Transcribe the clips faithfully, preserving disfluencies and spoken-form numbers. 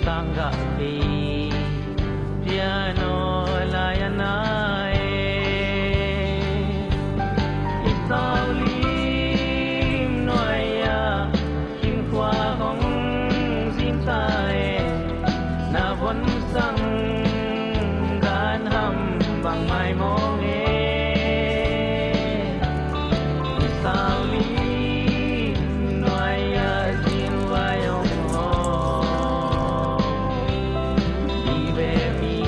Sang gah kei piano lai a na e, i saulim nuai-ah Khin khua hong zin ta e, na vonsang dan ham bang mai mawng e. I saulim nuai-ah zin vai hong hawm, i bemi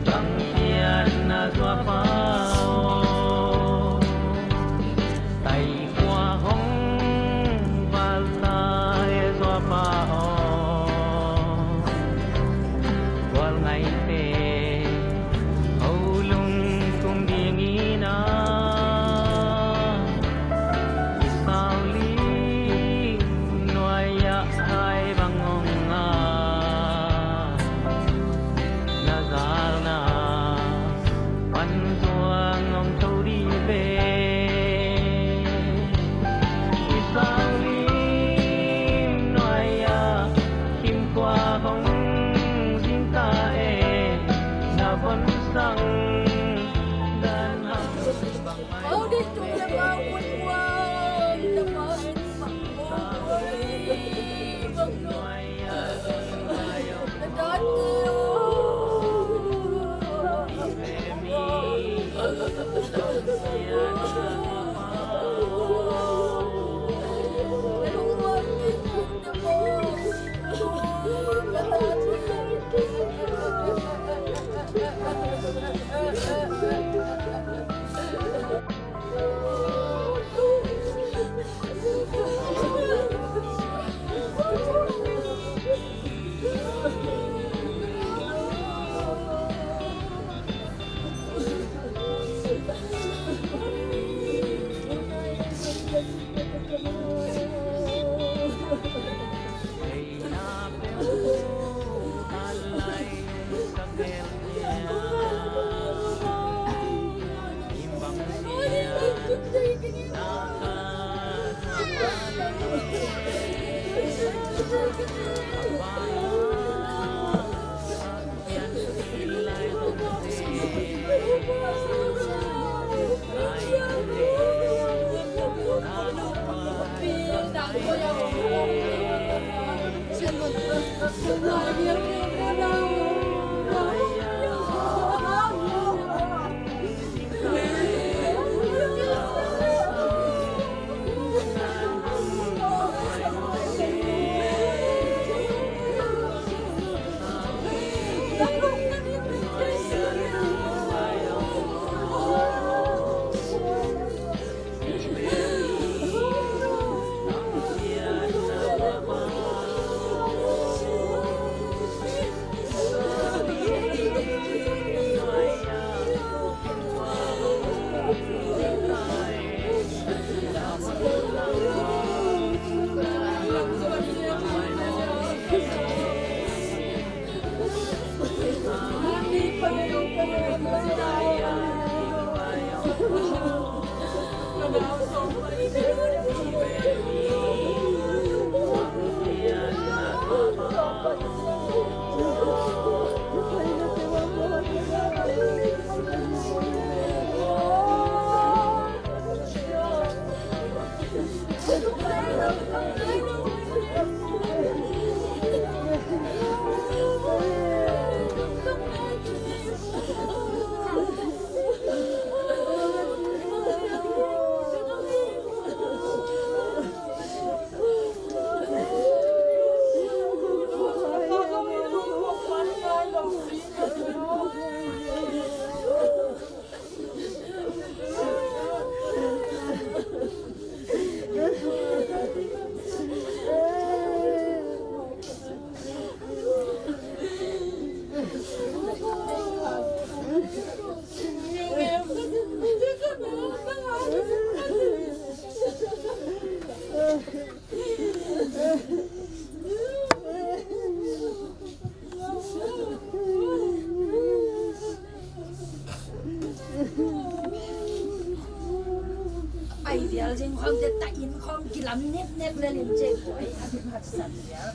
bang pian na zuapa aw. Taikhua hong valta e zuapa aw. Gual ngaite ho lungtum dingin a, i saulim nuai-ah hai bang hong a, na zalna pan zuang hong tho dih ve. I saulim nuai-ah Khin khua hong zin ta e, na vonsang dan ham bang mai mawng e. Pai vial zing khawm te ta in khawm kilam nep nep lel in cei buai a phat san vial.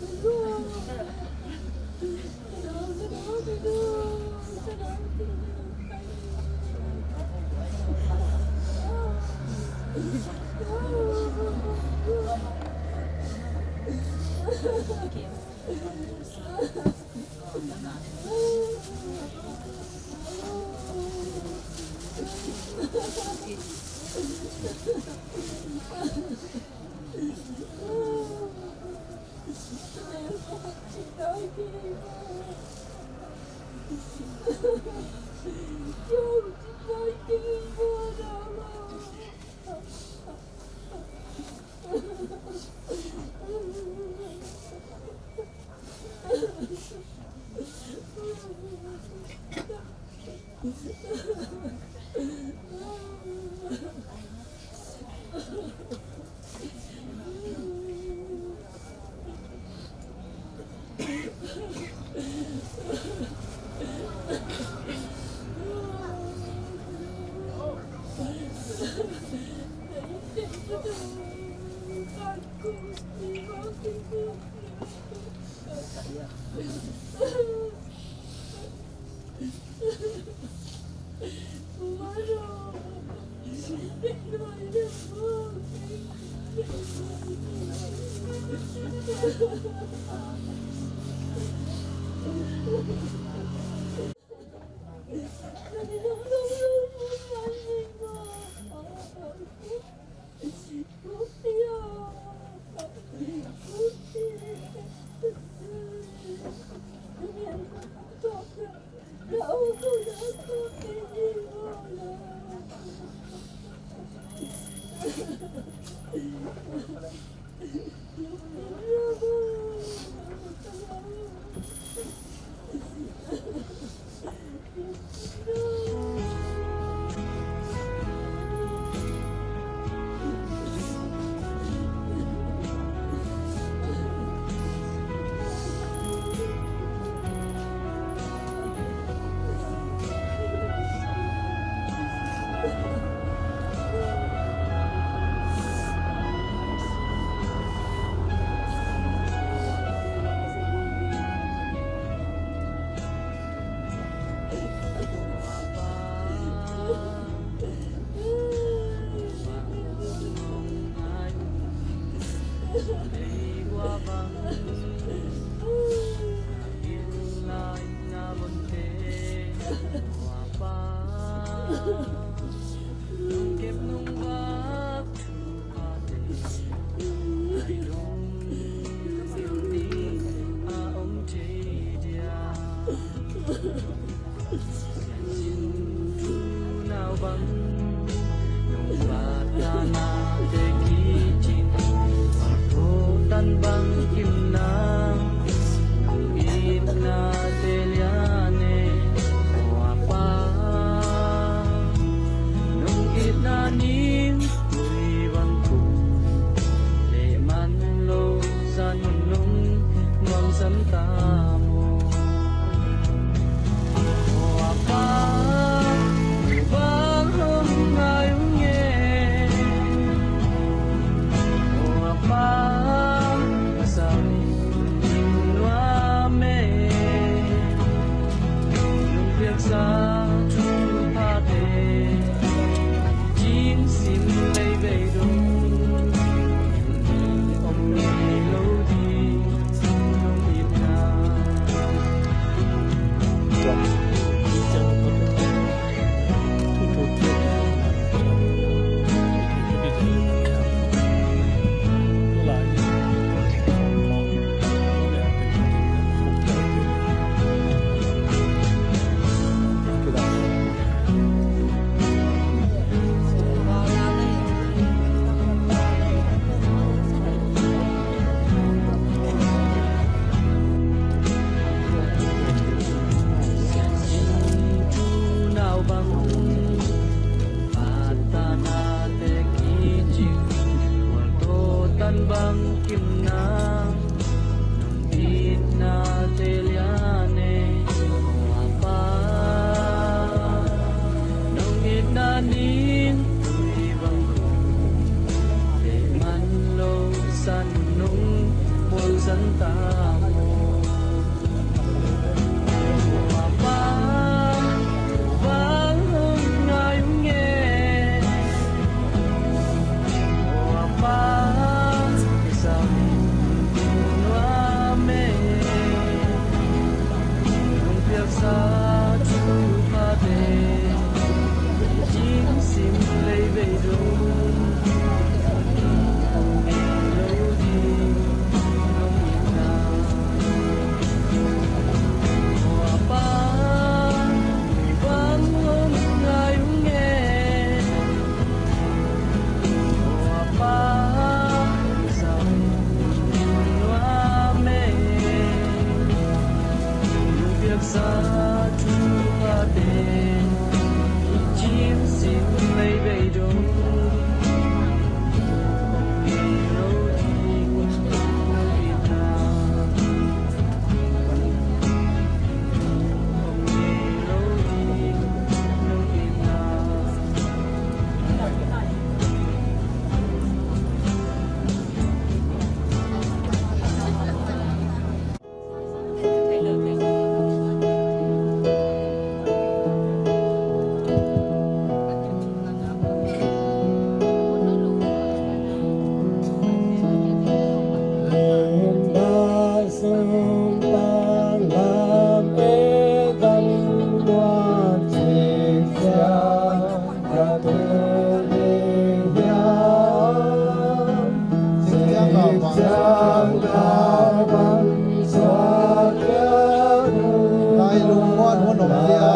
Lai lungmuan hun om dia.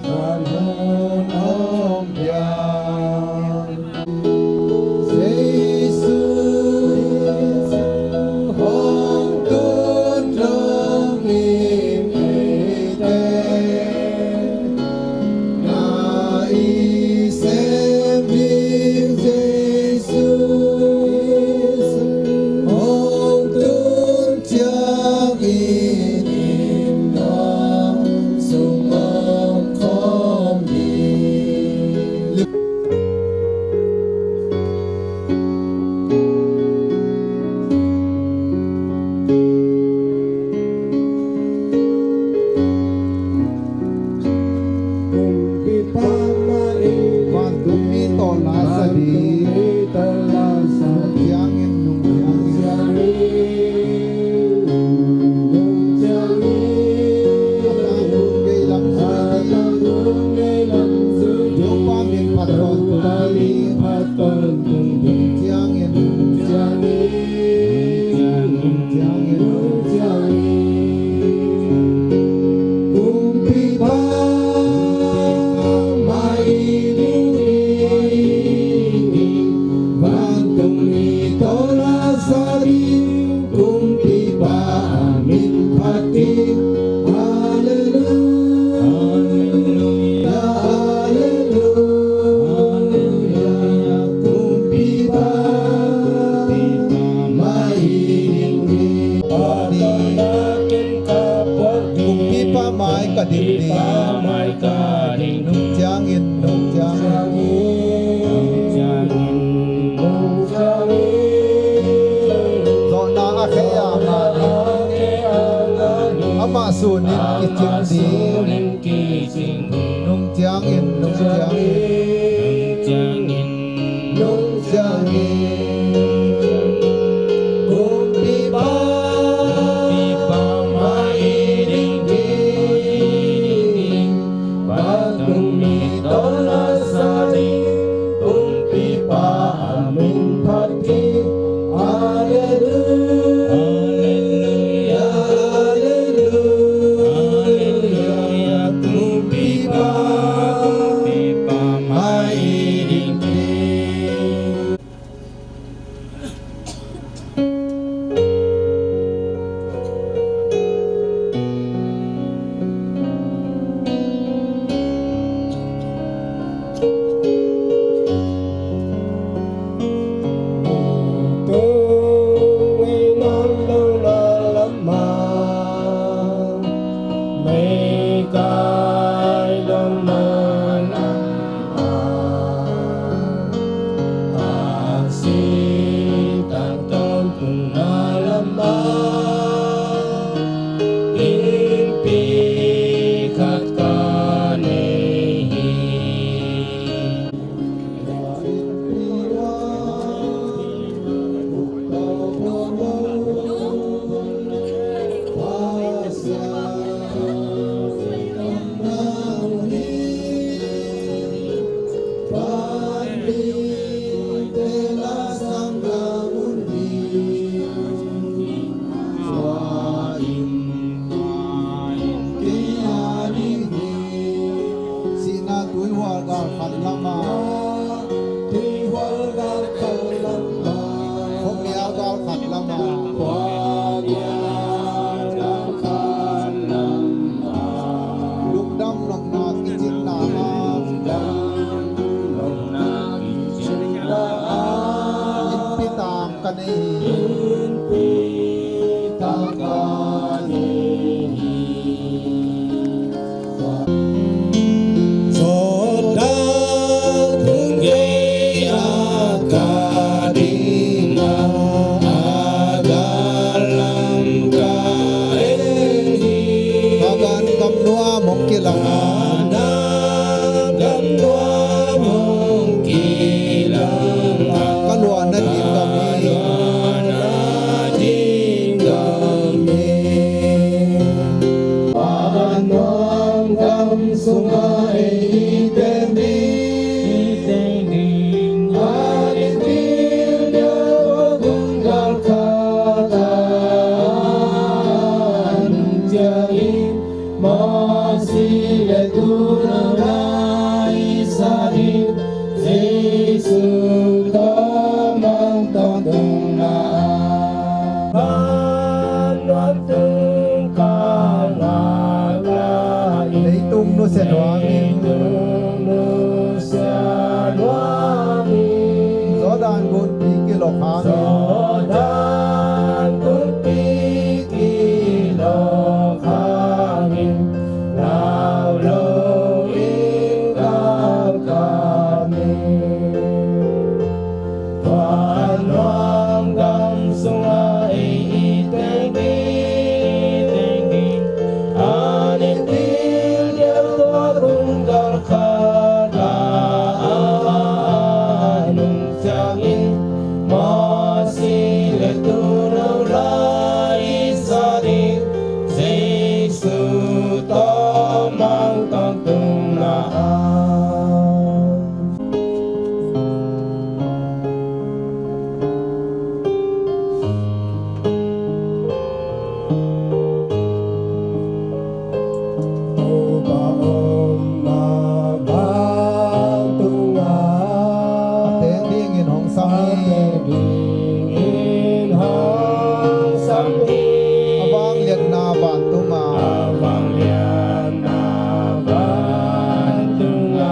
Lai lungmuan hun om dia. Jesu hong tun dong in eite. Ngah i sem ding Jesu hong tun ciangin inn nuam sung om khawm ding. Vantung mi tawh la sa ding. Nung ciangin, nung ciangin. Vantung gei lam zui ding. Topa min phat tawntung ding. Nung ciangin, nung ciangin. Kumpipa mai ding, vantung mi tawh la sa ding. Kumpipa min phat ding. Halleluia, halleluia, kumpipa mai ding. Kumpipa mai ka ding ding. Nung ciangin, nung ciangin. Zawhna a khei a ngah ding. Amah sunin kicing ding. Nung ciangin, nung ciangin. Nung ciangin. Kumpipa mai ding ding. Vantung mi tawh la sa ding. Kumpipa min phat ding. Halleluia, halleluia, halleluia. Kumpipa, kumpipa mai Siangin Mosi le tuuno laisat in Jesu tawh mang tawntungna ah, vannuam tung kangak lai-in, leitung nusia nuam in, leitung nusia nuam in, Jordan gunpi kilawh hangin, Jordan gunpi kilawh hangin, ngau loin kalkam in. Tua vannuam gam sungah ei i teng ding, i teng ding, a nin dil dial tua kum galkhat ah a nung ciangin, Mosi le tuuno laisat in Jesu tawh mang tawntungna ah, Topa omna vantung ah, a teng dingin hong sam hi. A teng dingin hong sam hi. A vangliatna vantung ah, a vangliatna vantung ah,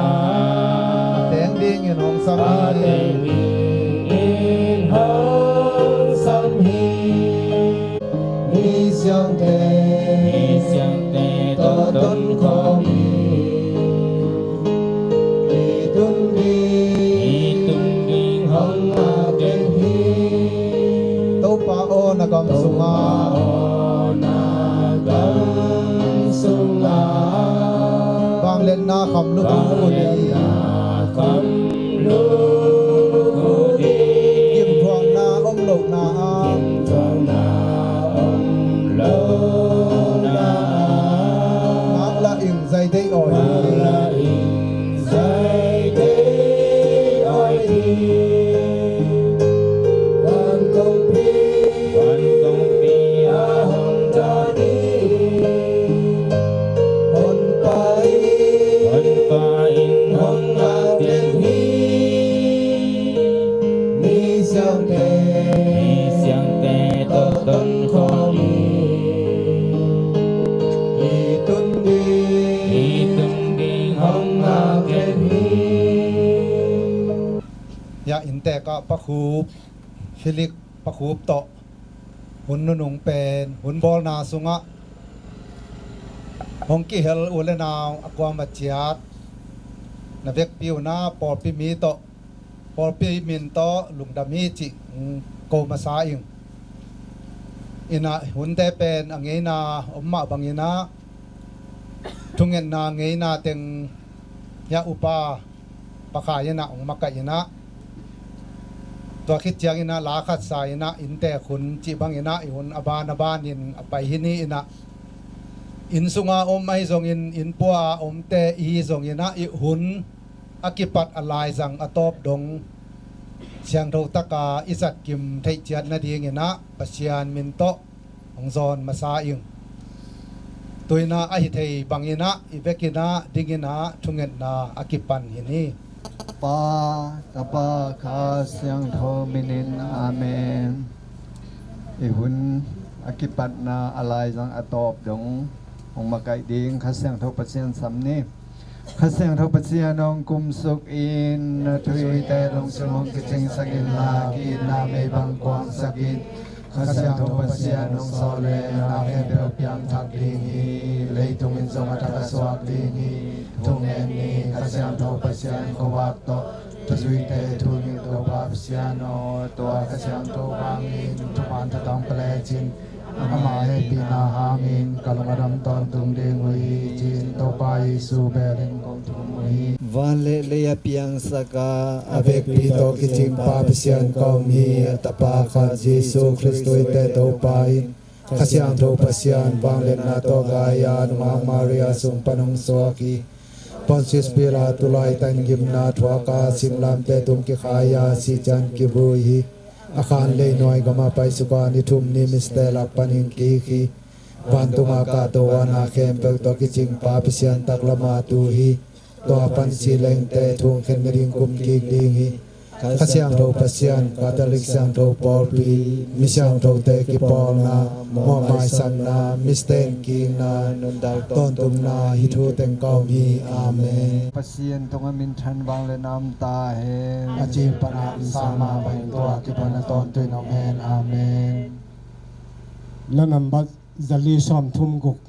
a teng dingin hong sam hi. A teng dingin hong sam hi. Mi siangtho, mi siangtho tawh tonkhawm hi. I tun ding, i tun ding hong ngak den hi. Topa aw, na gam sungah, Topa aw, na gam sungah, vangliatna kham lukhu ding, vangliatna kham lukhu ding, gimthuakna om lohna ah, gimthuakna om lohna ah, ngaklah in, zai deih awi hi. Ngaklah in, zai deih awi hi. Van kongpi, van kongpi a hong dawn hi. Honpa in, honpa in hong ngak den hi. Mi siangtho, mi siangtho tawh tonkhawm hi. I tun ding, i tun ding hong ngak den hi. Hiah inntek ah Pa Khup, Felix Pa Khup tawh hun nunung pen hun bawlna sungah hong kihel u le nau a kuamah ciat na vekpi un ah pawlpi mi tawh, pawlpi min tawh lungdam hi cih, mm, ko masa ing. In ah hunte pen a ngeina om mah bangin ah thungetna ngeina teng hiah upa Pa Khai in ah hong makaih in ah, tua khit ciangin ah la khat sa in ah inntek hun cih bangin ah i hun a ban a banin a pai hi ni. In ah inn sunga om ahi zongin, inn pua a omte i hi zongin ah i hun a kipat a laizang a tawp dong siangtho taka i zatkim theih ciat nadingin ah Pasian min tawh hong zawn masa ing. Tu-in ah a hi thei bangin ah i vekin ah dingin ah thungetna a kipan hi ni. Pa, Tapa, Kha Siangtho minin, amen. I hun a kipatna a laizang a tawp dong hong makaih ding Kha Siangtho Pasian sam ni. Kha Siangtho Pasian aw, hong kumsuk in, na thuhilhte lungsim hong kicingsak inla, ki-itna mei bang kuangsak in. Kha Siangtho Pasian hong sawl leh na khempeuh piangthak ding hi. Leitung in zong a thak a suak ding hi. Thungen ni. Kha Siangtho Pasian khuavak tawh thuzui te thungil, Topa Pasian aw, tua Kha Siangtho hangin thupha thatang pia lecin, ama hehpihna hangin ka lung a dam tawntung ding uh hi, ci-in Topa Jesu belin kong thum uh hi. Van le lei a piangsak a, a vekpi tawh kicing Pa Pasian ka om hi. A Tapa khat Jesu Khrist, tuite Topa in, Kha Siangtho Pasian, vangliatna tawh gai-a Nungak Maria sung pan hong suak hi. Pontius Pilat tulaitan gimna thuak a, singlamteh tung kikhai-a sih ciang kivui hi. A khan leinuai gamah paisuk a, ni thum ni miste lak panin kik hi. Vantunga kahto a na khempeuh tawh kicingpa Pasian taklam a tu hi. Tua pan si lengte thungkhen nading kum kik ding hi. Kha Siangtho Pasian, Catholic Siangtho Pawlpi, mi siangthote kipawlna, muanmaisanna, misten kikna, nuntak tawntumna hih thu teng ka om hi. Amen. Pasian tungah minthan vang le nam ta hen. A ci pana misa mah bang tua kipan a tawntung om hen. Amen. La nambat zali sawmthum guk.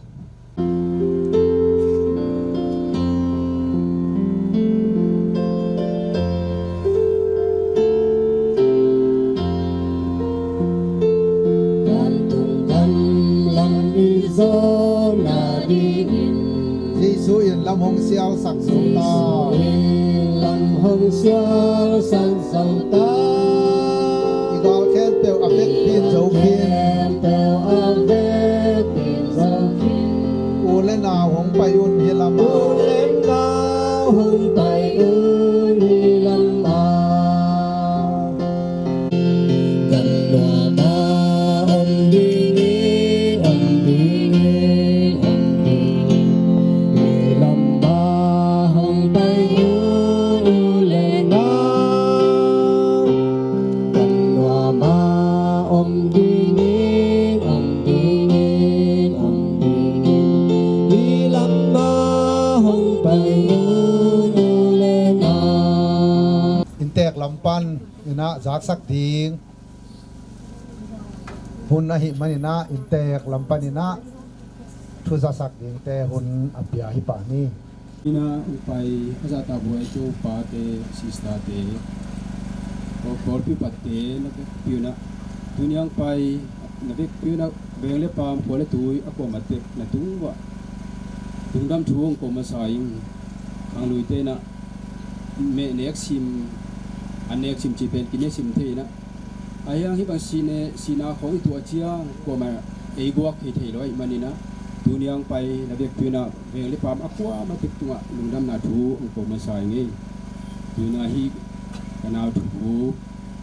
Jesuh in lam hong sialsak zo ta. Jesuh in lam hong sialsak zo ta. I gal khempeuh a vekpi zo khin. Khempeuh a vekpi zo khin. U le nau hong pai un hih lamah. U le nau hong pai un hih lamah. Kan nuamah om dingin, om dingin, om dingin. Hih lamah hong pai un u le nau. Kan nuamah om dingin, om dingin, om dingin. Hih lamah hong pai un u le nau. Inntek lam pan inah zaksak ding hun ahih maninah inntek lam paninah thuzasak dingte hun a pia hi pah ni. Inah hong pai a zahtak buai tu pate, sisterte, pawlpi upatte na vekpi unah, tuni a hong pai na vekpi unah veng le paam, khua le tui a kuamah tek na tung uah lungdam thu hong ko masa ing. Khangluite inah meh nek sim, an nek sim cih pen kineksim thei inah. Ahi hang hih bang sihna khawng i tuah ciang kuamah ei guak thei thei lo ahih maninah tuni a hong pai na vekpi unah veng le paam a kuamah tek tungah lungdamna thu hong ko masa ing ei. Tuni a hih ka nau thu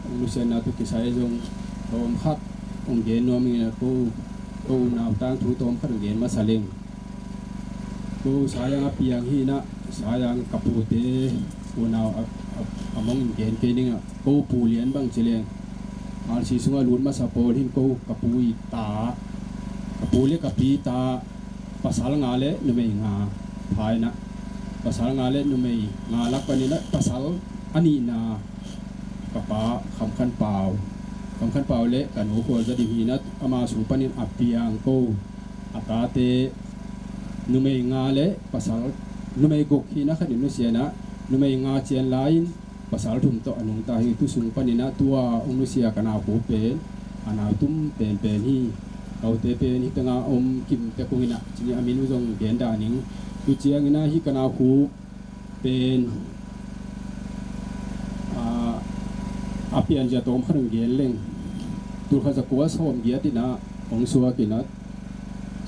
hong nusiatna tawh kisai zong tawm khat hong gen nuam ing inah ko, ko unau tangthu tawm khat hong gen masa leng. Ko Sayang a piang hi inah, Sayang ka pute unau a, a, a mong in gen kei ning ah, ko Pu Lian bang ci leng, R C sungah lut masa pawl hin ko ka pu i ta, ka pu le ka pi ta, pasal nga le numei nga pha inah, pasal nga le numei nga lak paninah pasal a nihna ka pa Kham Khan Pau, Kham Khan Pau le ka nu Khual Za Dim hi inah, ama sung panin a piang ko a tate numei nga le pasal, numei guk hi inah khat in nusia inah, numei nga cian lai-in pasal thum tawh a nungta hi. Tu sung paninah tua hong nusia ka naukhup pen a nau tum penpen hi. Kaute pen hih tengah om kim tek ung inah, cini a min uh zong gen dah ning. Tu cianginah hih ka naukhup pen, ah, a pianzia tawm khat hong gen leng. Tulkhat zakua sawm giat inah hong suak inah,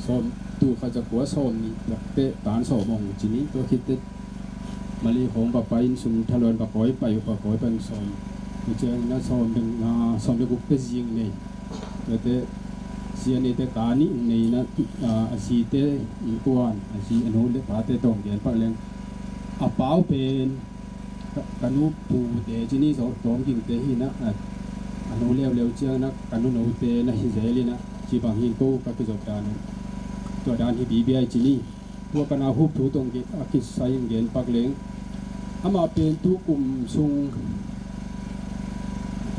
sawm, tulkhat zakua sawm nih takte tan sawm hong ci ni. Tua khitte Malay khawng va pai in sum thalawin va kawi pai uh, va kawi pan sawm, tu cianginah sawm le nga, sawm le gukte zi hong nei. Tuate zi a neite ta nih hong nei inah, ah, a zite innkuan, a zi a nu le pate tawh hong gen pah leng. A pau pen ka, ka nu Pu Te cini Zom Ging Te hi inah, a, a nu leuleu cianginah ka nu Note na hi zel inah, ci bang hin ko ka kizop dan uh. Tua dan hi bibiai cini. Tua ka naukhup thu tawh a kisai hong gen pak leng. Amah pen tu kum sung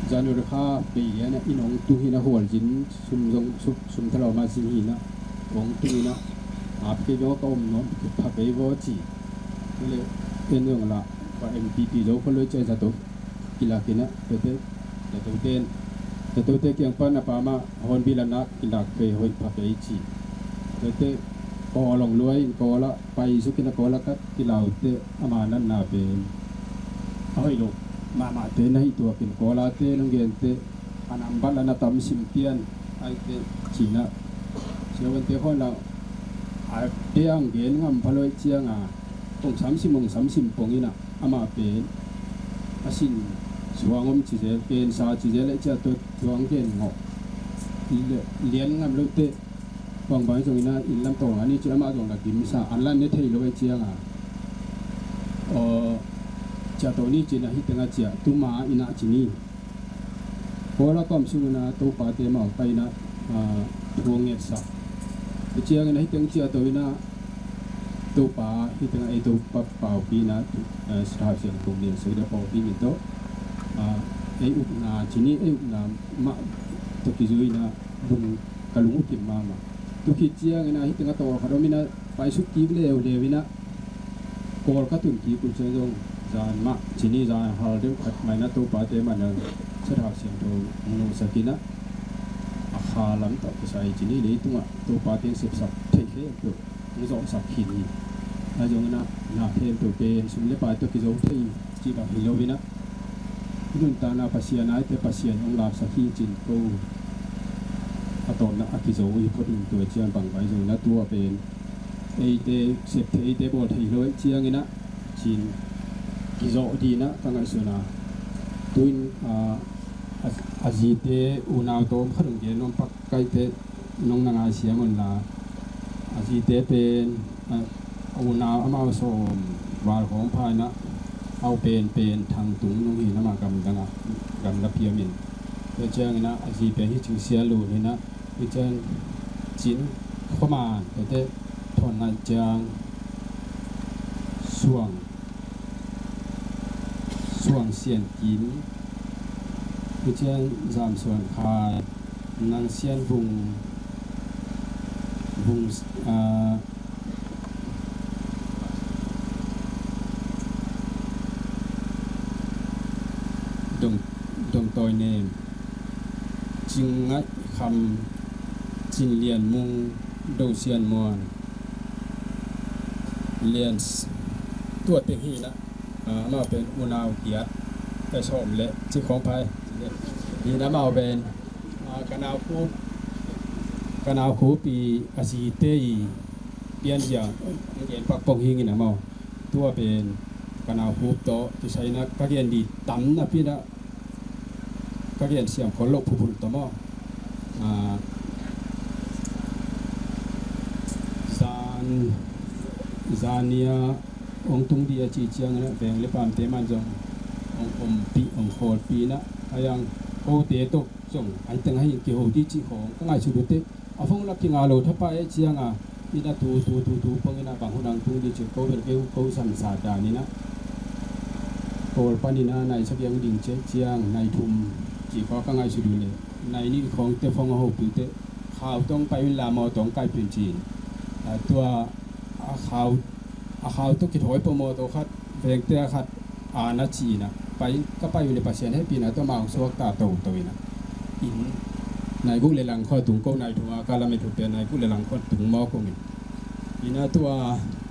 January kha bei lian ah inn hong tung hi inah, Khual Zin sum zong sum, sum thalawm a zin hi inah, hong tung inah, ap kei beng aw, ka om nuam kipha kei vaw ci. Tua leh en zong lah va M P P zo khol lo i ci a, zato kilak inah, tuate, zatote, zatote kiang pan a pa mah Hornbill a nak kilak ve, hoih pha kei ci. Tuate Kawl hong luai in Kawl ah pai suk inah Kawl ah ka kilaute ama natna pen a hoih lo mahmahte na hih tuak in, Kawl ate nong gente a nambat la na tam sim pian, aite ci inah, siavuante khawn lah a dei ang gen ngam pha lo i cianga, hong samsim, hong samsim pong inah, amah pen a sin suang om ci zel, ken sa ci zel, a ciah tua tuang ken ngawh lian ngam lote, Bangbang zong ina inn lam tawh nga ni ci amah zong la gimsa an lan ne thei lo ei cianga. Aw, ciah tawh ni ci ina hih tengah ciah tuma ina ci ni. Kawla kawm sung ina Topate mah pai ina, ah, thu ngetsak. Hih ciang ina hih teng ciah tawh ina Topa hih tengah ei Topa paupi ina, ah, Sathau Siangtho ngetsak ina paupi min tawh, ah, ei upna ci ni ei upna mah tawh kizui ina lung ka lung ukim mahmah. Tu khit ciang ina hih tengah tawh khat om ina paisuk kik leuleu ina Kawl ka tun kik uh ciang zong zan mah ci ni zan hal deuh khat mah ina Topate mah ina Sathau Siangtho hong nungsak ina a kha lam tawh kisai ci ni leitungah Topate sepsak thei khempeuh hong zawhsak khin hi. A zong ina na khempeuh pen sum le pai tawh kizo thei cih bang hi lo ina i nuntakna Pasian a eite Pasian hong laksak hi cin ko a tawpna a kizo uh hi phot uh. Tua ciang bangbang zong ina tua pen eite sep thei eite bawl thei lo ei ciang ina cin kizawh dih ina ka ngaihsun a. Tuin, ah, a, a zite unau tawm khat hong gen nuam pak kaite nong na ngaisiam un la. A zite pen, ah, a unau amau sawm val khawng pha ina au pen pen Thang Tung nung hi ina mah gamdang ah gamla piam in. Tua ciang ina a zi pen hi Cing Sia Lun hi ina Hih ciang Cin Khuaman tete Thon Nai Ciang Suang Suang Sian Kim hih ciang Zam Suan Khai Nang Sian Vung Vung, ah, Dong, Dong Tawi Nem, Cing Ngaih Kham, Cin Lian Mung, Do Sian Muan, Lian S-, tua teng hi ina, ah, amau pen unau giat, pai sawm le cik khawng pai. Hi ina amau pen, ah, ka nau khup, ka nau khup i a zite i pianzia, ang gen pak pong hing ina amau. Tua pen ka nau khup tawh kisai ina ka gen dih tam napi ina ka gen siam khol loh phuphu tawh maw. Ah, zan, zan nia hong tung dih a ci ciang ina veng le pamte man zong hong ompih hong khawlpih ina a yang kote tawh zong a hi teng a hi kiho dih cih khawng ka ngaihsut uh teh. A phone la kinga lo thapai ei cianga ina tu tu tu tu pong ina bang hun ang tung dih ci ko bel keu ko samsa dan ina Kawl pan ina nai sagih ang ding ci ei ciang nai thum ci ko ka ngaihsut uh le nai nih khawng te phone a hopih uh teh khau tawh pai un la mawtaw kaipih un ci in. Ah, tua a khau a khau tawh kithawi pah mawtaw khat vengte a khat a na ci ina pai ka pai uh le Pasian hehpihna tawh amau suakta toto ina inn nai guk le lang khawng tung ko nai thum a ka lamet uh pen nai guk le lang khawng tung mawk ung in ina tua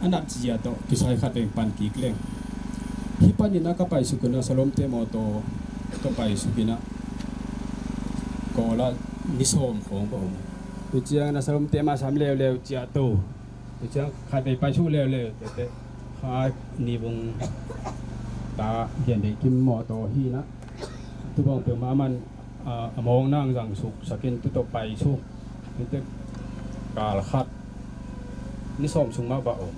a nat zia tawh kisai khat veng pan kik leng. Hih pan ina ka paisuk ina Salomte mawtaw tawh paisuk ina Kawla ni sawm khawng ka om. Tua ciang ina Salomte mah sam leuleu ciah to. Tua ciang khat vei paisuk leuleu tete kha ni vung ta gen dei kim mawtaw hi ina tu bang peuhmah man, ah, a mawng nang zang suk sakin tu tawh paisuk tete kal khat ni sawm sung mah va om.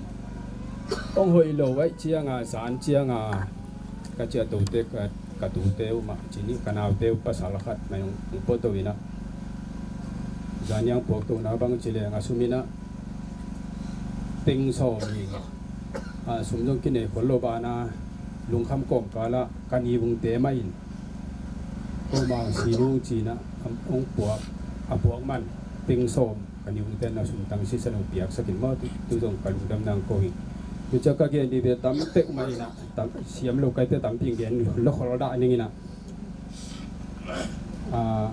Hong hoih lo vaih cianga zan cianga ka ciah tote ka ka tute uh mah ci ni ka naute uh pasal khat mai hong puak to ina zan niang puak to na bang ci leng a sum ina teng sawm hi. A sum zong kinei khol lo bana lungkham kawmkala ka ni vungte mah in ko mang si nung ci ina hong puak a puak man teng sawm ka ni vungte na sum tang sisan hong piaksak in maw tu zong ka lungdam nang ko hi. Tu ciang ka gen dih ve tam pek mah ina tam siam lo kaite tampi gen lo khol dah ning ina. Ah,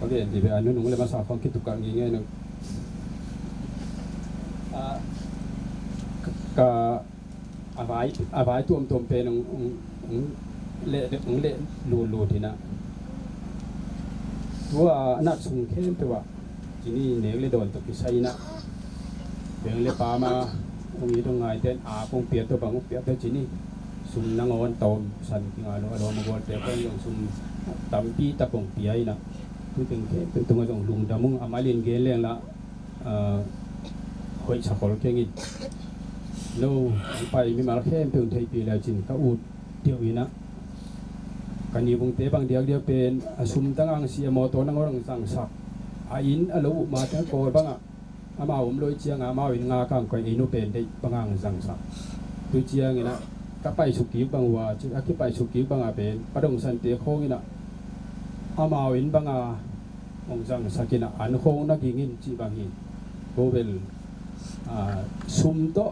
okay, di be anu nung le masa khong kituk ka ngi nge nung. Ah, ka a vai a vai tuam tuam pen ung ung ung le ung le lu lu dina. Tua nat sung khem pe wa. Cini nek le dawn tawh kisai inah veng le pam a hong it hong ngaite in a kong piat tawh bang hong piat tawh cini sum nangawn tawm san kinga lo a lawm a gualte kong zong sum tampi tak hong pia inah Hih teng khempeuh tungah zong lungdam ung. A malin gen leng lah, ah, hoih sa khol keng in. No, hong pai mimal khempeuh in theihpih le cin ka ut deuh in ah, ka nipungte bang diakdiak pen a sum tang ang si, a mawtaw nangawn ang zangsak, a inn a lo uh mate a kawl bangah amau om lo ih ciangah amau inn ngak ang koih, inn uh pen deih bang ang zangsak. Tu ciangin ah ka paisuk kik bang uh a, ci a kipaisuk kik bangah pen pa dong sante khawng in ah amau inn banga hong zangsak in ah an khawng na ging in cih bang hi. Ko bel, ah, sum tawh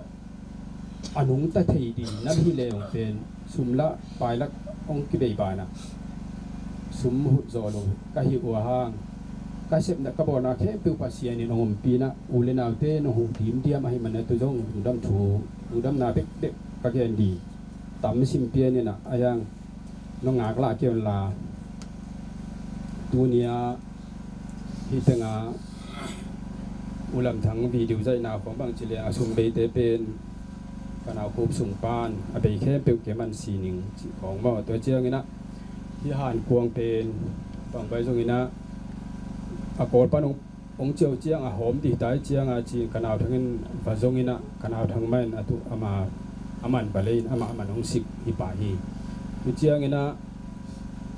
a nungta thei ding na hi leng pen sum lah pailak hong kibei banah sum hutzaw lo ka hi uh a hang, ka sepna ka bawlna khempeuh Pasian in hong ompih in ah u le naute in hong hupih diam ahih manin ah tu zong lungdam thu, lungdamna bekbek ka gen ding. Tam sim pian in ah a hiang nong ngak lah kei un la. Tuni-ah hih tengah U Lam Thang video zaihna khawng bang ci leng a sum beite pen ka nau khup sung pan a bei khempeuh kei man si ning cih khawng maw. Tua ciangin ah hih han kuang pen bang bai zongin ah a kawl pan hong hong ciau ciang a hawm dih tai ciang a ci ka nau Thang in va zong in ah ka nau Thang mah in a tu ama a man va lei in amah a man hong sik hi pah hi. Tu ciangin ah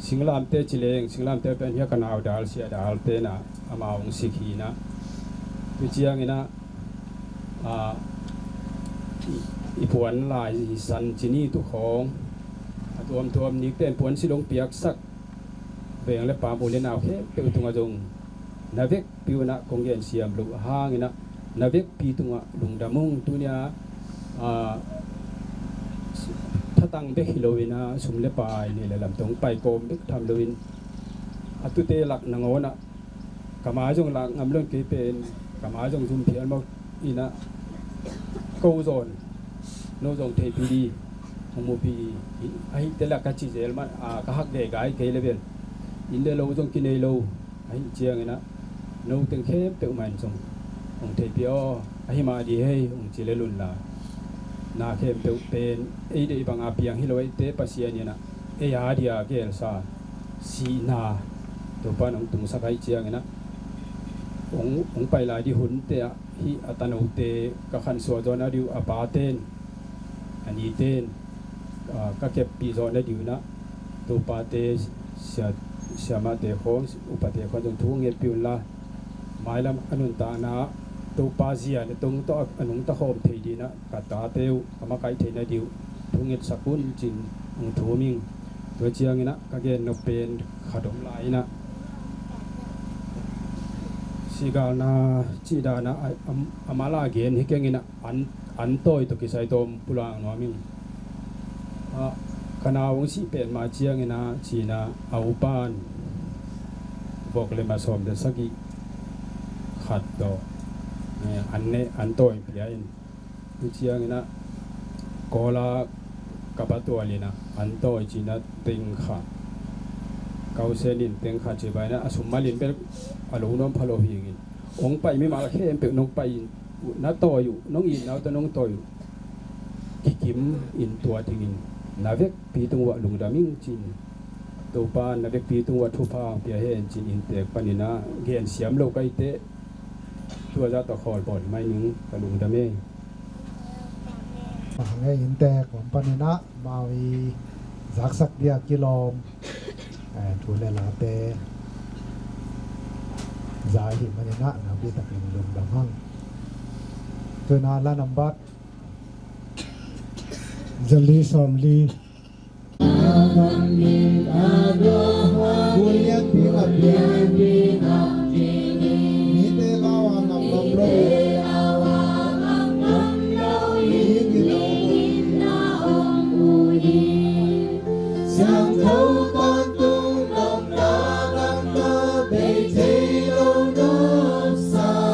singlamte ci leng, singlamte pen hia ka nau dal sia dal te in ah amau hong sik hi in ah. Tu ciangin ah, ah, i, i puan lai i san ci ni tu khawng a tuamtuam nik ten puan silong piaksak veng le pam u le nau khempeuh tungah zong na vekpi un ah kong gensiam loh hangin ah na vekpi tungah lungdam ung. Tuni-ah, ah, thatang bek hi loin ah sum le pai nei le lam tawh pai kawm bek tham loin a tute lak nangawn ah ka mai zong lak ngam lo in kei pen ka mai zong zum phial mawk in ah ko zawn no zong theihpih dih hong muhpih hi. Ahih teh lah ka ci zel mah, ah, ka hak geigai kei le bel inn le lo zong kinei lo ahih ciangin ah no teng khempeuh mah in zong hong theihpih aw, ahi mah dih hei hong ci lel un la. Na khempeuh pen ei deih banga piang hi lo, eite Pasian in ah ei a dia gelsa sihna Topa in hong tungsak ahih ciangin ah hong, hong pai lai dih hunte ah hih a tanote ka khansuah zawh nading uh a pate'n a nite'n, ah, ka keppih zawh nading un ah Topate, sia, siamahte khawng, upate khawng zong thu ngetpih un la. Mailam a nuntakna ah Topa zia le tong tawh a nungta khawm thei dingin ah ka tate uh ka makaih theih nading uh thu ngetsak un ci-in hong thum ing. Tua ciangin ah ka gen nop pen khat om lai in ah sigalna cih dan ah a, a, a mala gen hi keng in ah an, an tawi tawh kisai tawm pulak nuam ing. Ah, ka nau hong sih pen mah ciangin ah ci-in ah a upa'n vok le ma sawm le sagih khat tawh, eh, an ne, an tawi pia in. Tu ciangin ah Kawl ah ka pa tual in ah an tawi ci-in ah teng khat, Kawlsen in teng khat ci bai in ah a sum malin bel a lo nuam pha lo hi ing in. Hong pai mimal khempeuh nong pai in, na tawi uh, nong itna uh tawh nong tawi uh kikim in tua dingin na vekpi tung uah lungdam ing ci-in, Topa na vekpi tung uah thupha hong pia hen ci-in inntek panin ah gensiam lo ka hih teh tua zah tawh khawl bawl mai ning. Ka lungdam e. Hang e, inntek lam panin ah amau i zaksak dia kilawm, eh, thu le late za ahih manin ah nakpi takin lungdam hang. Tu-in ah la nambat zali sawmli. Bulian pi a pi. Mite lau a ngam ngam lo. Siangtho tawntung nopna gam tawh bei thei lo nopsakna.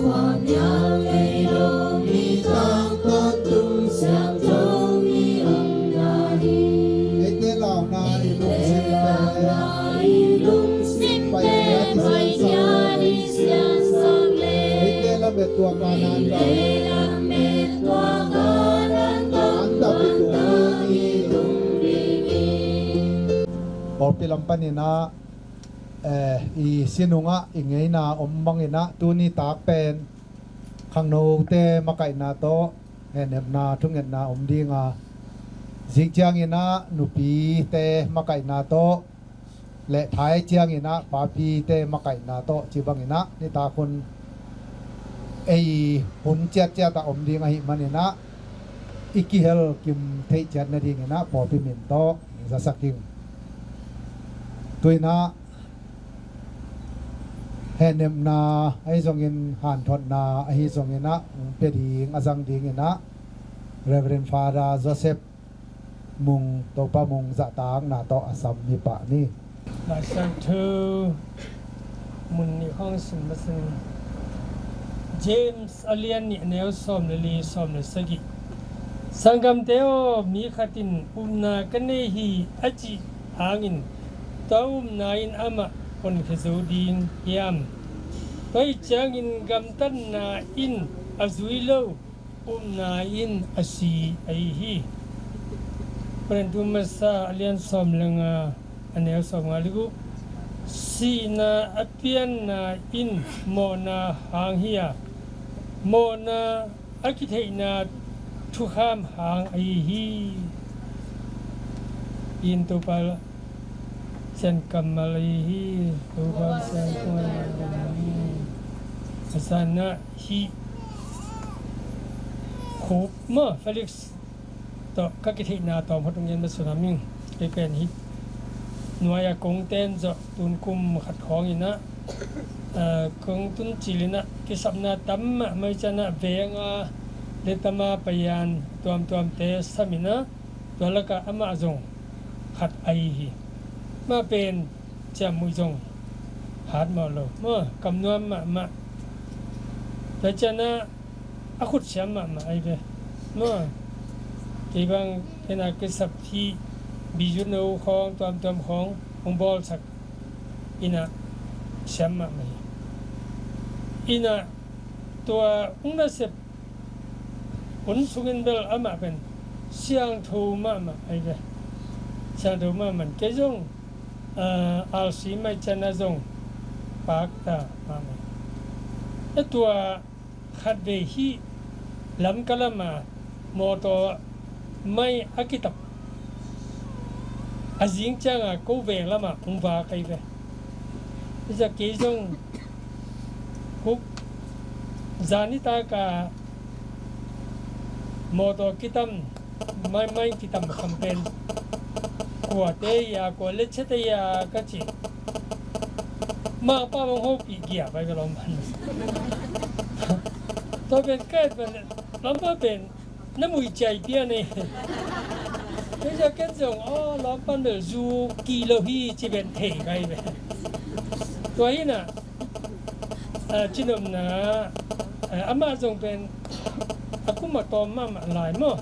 Khuamial ngei lo mi tang tawntung siangtho mi omna hi. Eite launa i lungsim te, i lungsim te Pasian i siangsak le. Eite lamet tuak a nan tau. Eite lamet tuak a nan tau. An dap i tung ding hi. Pawlpi lam panin ah Eh, i sinungah i ngeina om banginah tuni tak pen khangnote makaihna tawh hehnepna thungetna om dinga, zing cianginah nupite makaihna tawh le thai cianginah papite makaihna tawh ci banginah nitak hun ei hun ciatciatah om ding ahih maninah i kihel kim theih ciat nadinginah pawlpi min tawh zasak ing. Tuinah hehnepna ahi zongin hanthotna ahi zonginah hong pia ding a zang dinginah Reverend Father Joseph Mung, Topa Mung zahtakna tawh a sam hi pah ni. Laisiangtho mun nih khawng sim masa ni. James a lian nih a neu sawm le li, sawm le sagih. Sanggamte aw, mi khat in upna ka nei hi a cih hangin tua upna in amah honkhia zo ding hiam? Tua ahih ciangin gamtatna in a zui lo, upna in a si ahi hi. Korintu masa a lian sawm le nga a neu sawm nga le guk. Sihna a pianna in mawhna hang hi a, mawhna a kitheihna thukham hang ahi hi. In Topa Sian kammal ahi hi. Topa Sian kammal ahi hi. A sanah hih Khup maw, Felix tawh ka kitheihna tawm khat hong gen masa nuam ing. Kei pen hih nuai-a kong ten zawh tun kum khat khawnginah, ah, kong tun cilinah kisapna tam mahmah ih cianah venga le tama payan tuamtuamte saminah tua lakah amah zong khat ahi hi. Mah pen ciammuih zong hat mawh lo maw, kam nuam mahmah. Tua cianah a khut siam mahmah ahi ve maw. Kei bang kei na kisap hih bijuno khawng tuamtuam khawng hong bawlsak inah siam mahmah hi. Inah tua hong nasep hun sungin bel amah pen siangtho mahmah ahi ve. Siangtho mahmah in kei zong, ah, R C mai cianah zong pakta mahmah. A tua khatvei hih Lamka lama mawtaw mai a kitap a zing cianga ko veng lamah hong vak ahi ve. Ih ciah kei zong kuk zani taka mawtaw kitam, maimai kitam kham pen kuate ia, kua lechete ia ka cih. Mangpa bang hopih gia pai ka lawm pan. Tua pen ka et pen lawmpa pen na mui ciai pian e. Kei zia ken zong aw lawmpan bel zu ki lo hi ci ven thei kai ve. Tua hi na, ah, cinomna, ah, amah zong pen a kum a tawm mahmah lai maw.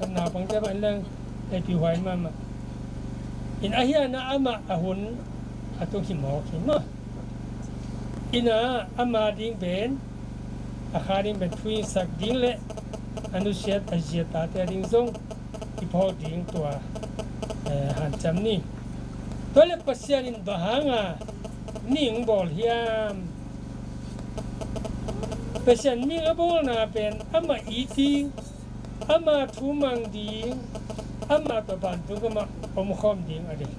Naupangte mah in leng leipi huai mahmah. In a hiana amah a hun a tung hi mawk hi maw. Ina ama ding pen, a kha ding pen thuhilhsak ding le a nusiat a zia tate a ding zong i phawk ding tua, eh, hanciam ni. Tua le Pasian in bang hanga mihing bawl hiam? Pasian mihing a bawlna pen amah it ding, ama thu mang ding, ama tawh vantung gamah omkhawm ding a deih.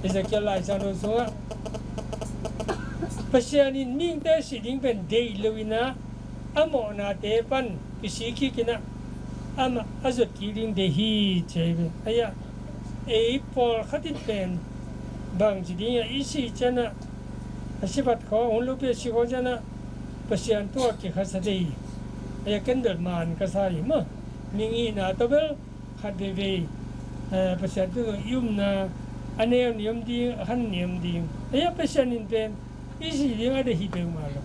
Ezekiel laisang lo sungah Pasian in mihingte sih ding pen deih lo inah a mawhnate pan kisik kik inah amah a zot kik ding deih hi ci hi ve. Aia ei pawlkhat in pen bangci ding a i sih cianah a sivat khawng hun lopi a si khawng cianah Pasian tungah kikhasa thei hi. Aia ken bel man ka sa hi maw. Mihing hihna tawh bel khat veivei, eh, Pasian tungah i umna a neu ni om ding, a khan ni om ding. Aia Pasian in pen i sih ding a deih hi peuhmah lo.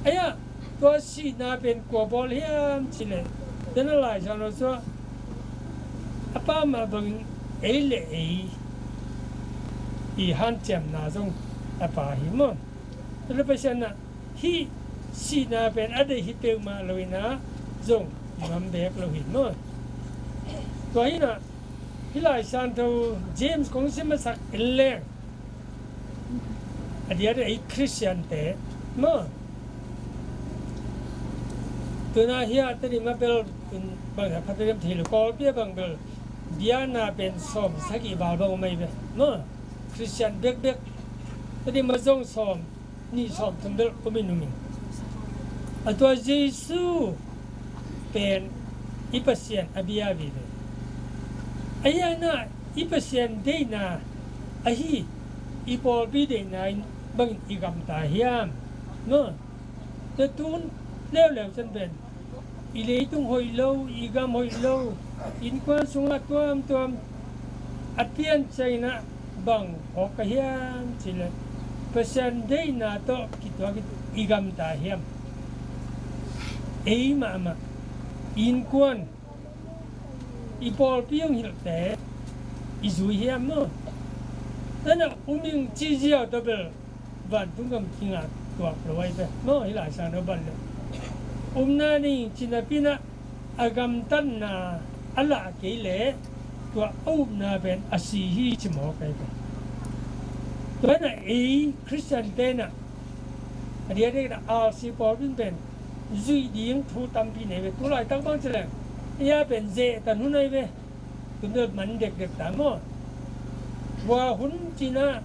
Aia tua sihna pen kua bawl hiam cileh, tena laisang lo sua a pa mah bangin ei le ei i hanciamna zong a pa hi maw. Tua le Pasian ah hih sihna pen a deih hi peuhmah lo inah zong ngam bek lo hi maw. Tua hi inah hih laisang tho James kong sim masak en leng A diak ei Khristiante maw, tuna hiah Tedim a bel, bang a Tedim thei lo, Kawlpi a bang bel biakna pen sawm sagih val bang om ei ve maw. Khristian bekbek Tedim a zong sawm nih sawm thum bel om in om in. A tua Jesu pen i Pasian a bia vive. A hiang na i Pasian deihna ahi i pawlpi deihna in bangin i gamta hiam? No. Tua tun leuleu ciang pen i leitung hoih lo, i gam hoih lo, innkuan sungah tuamtuam a pian ciangin ah bang hawk ka hiam cih leh Pasian deihna tawh kituak in i gamta hiam? Ei mahmah innkuan i pawlpi hong hilhte i zui hiam maw? Tana um ing ci ziau tawh bel vantung gam kingah tuak lo ahi ve maw. Hih Lai Siangtho bang leh umna ning ci napi-in ah a gamtatna a lah kei leh tua a upna pen a si hi ci mawk ahi ve. Tua hi-in ah ei Khristiante in ah a diakdiak in ah R C pawlpi pen zuih ding thu tampi nei ve. Tu laitak bang ci leng ei a pen zehtan hun ahi ve. Tun bel man dekdek ta maw. Tua hun ci-in ah,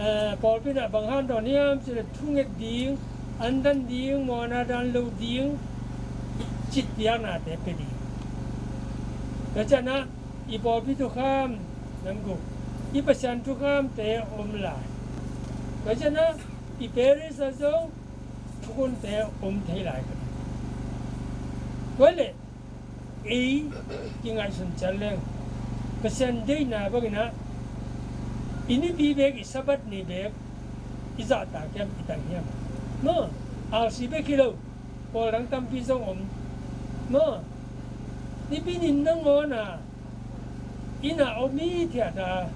eh, pawlpi in ah bang hanthawn hiam cih leh thunget ding, andan ding, mawhna dan lo ding, cih biaknate pia ding. Tua ciang ah i pawlpi thukham, nam guk, i Pasian thukhamte om lai. Tua ciang ah i parish ah zong thukhunte om thei lai. Tua leh ei kingaihsun ciat leng Pasian deihna bangin ah i nipi bek, i Sabbath ni bek i zahtak hiam, i tang hiam? No. R C bek hi lo, pawl dang tampi zong om. No. Nipi ni nangawn a inn ah om i thiat a,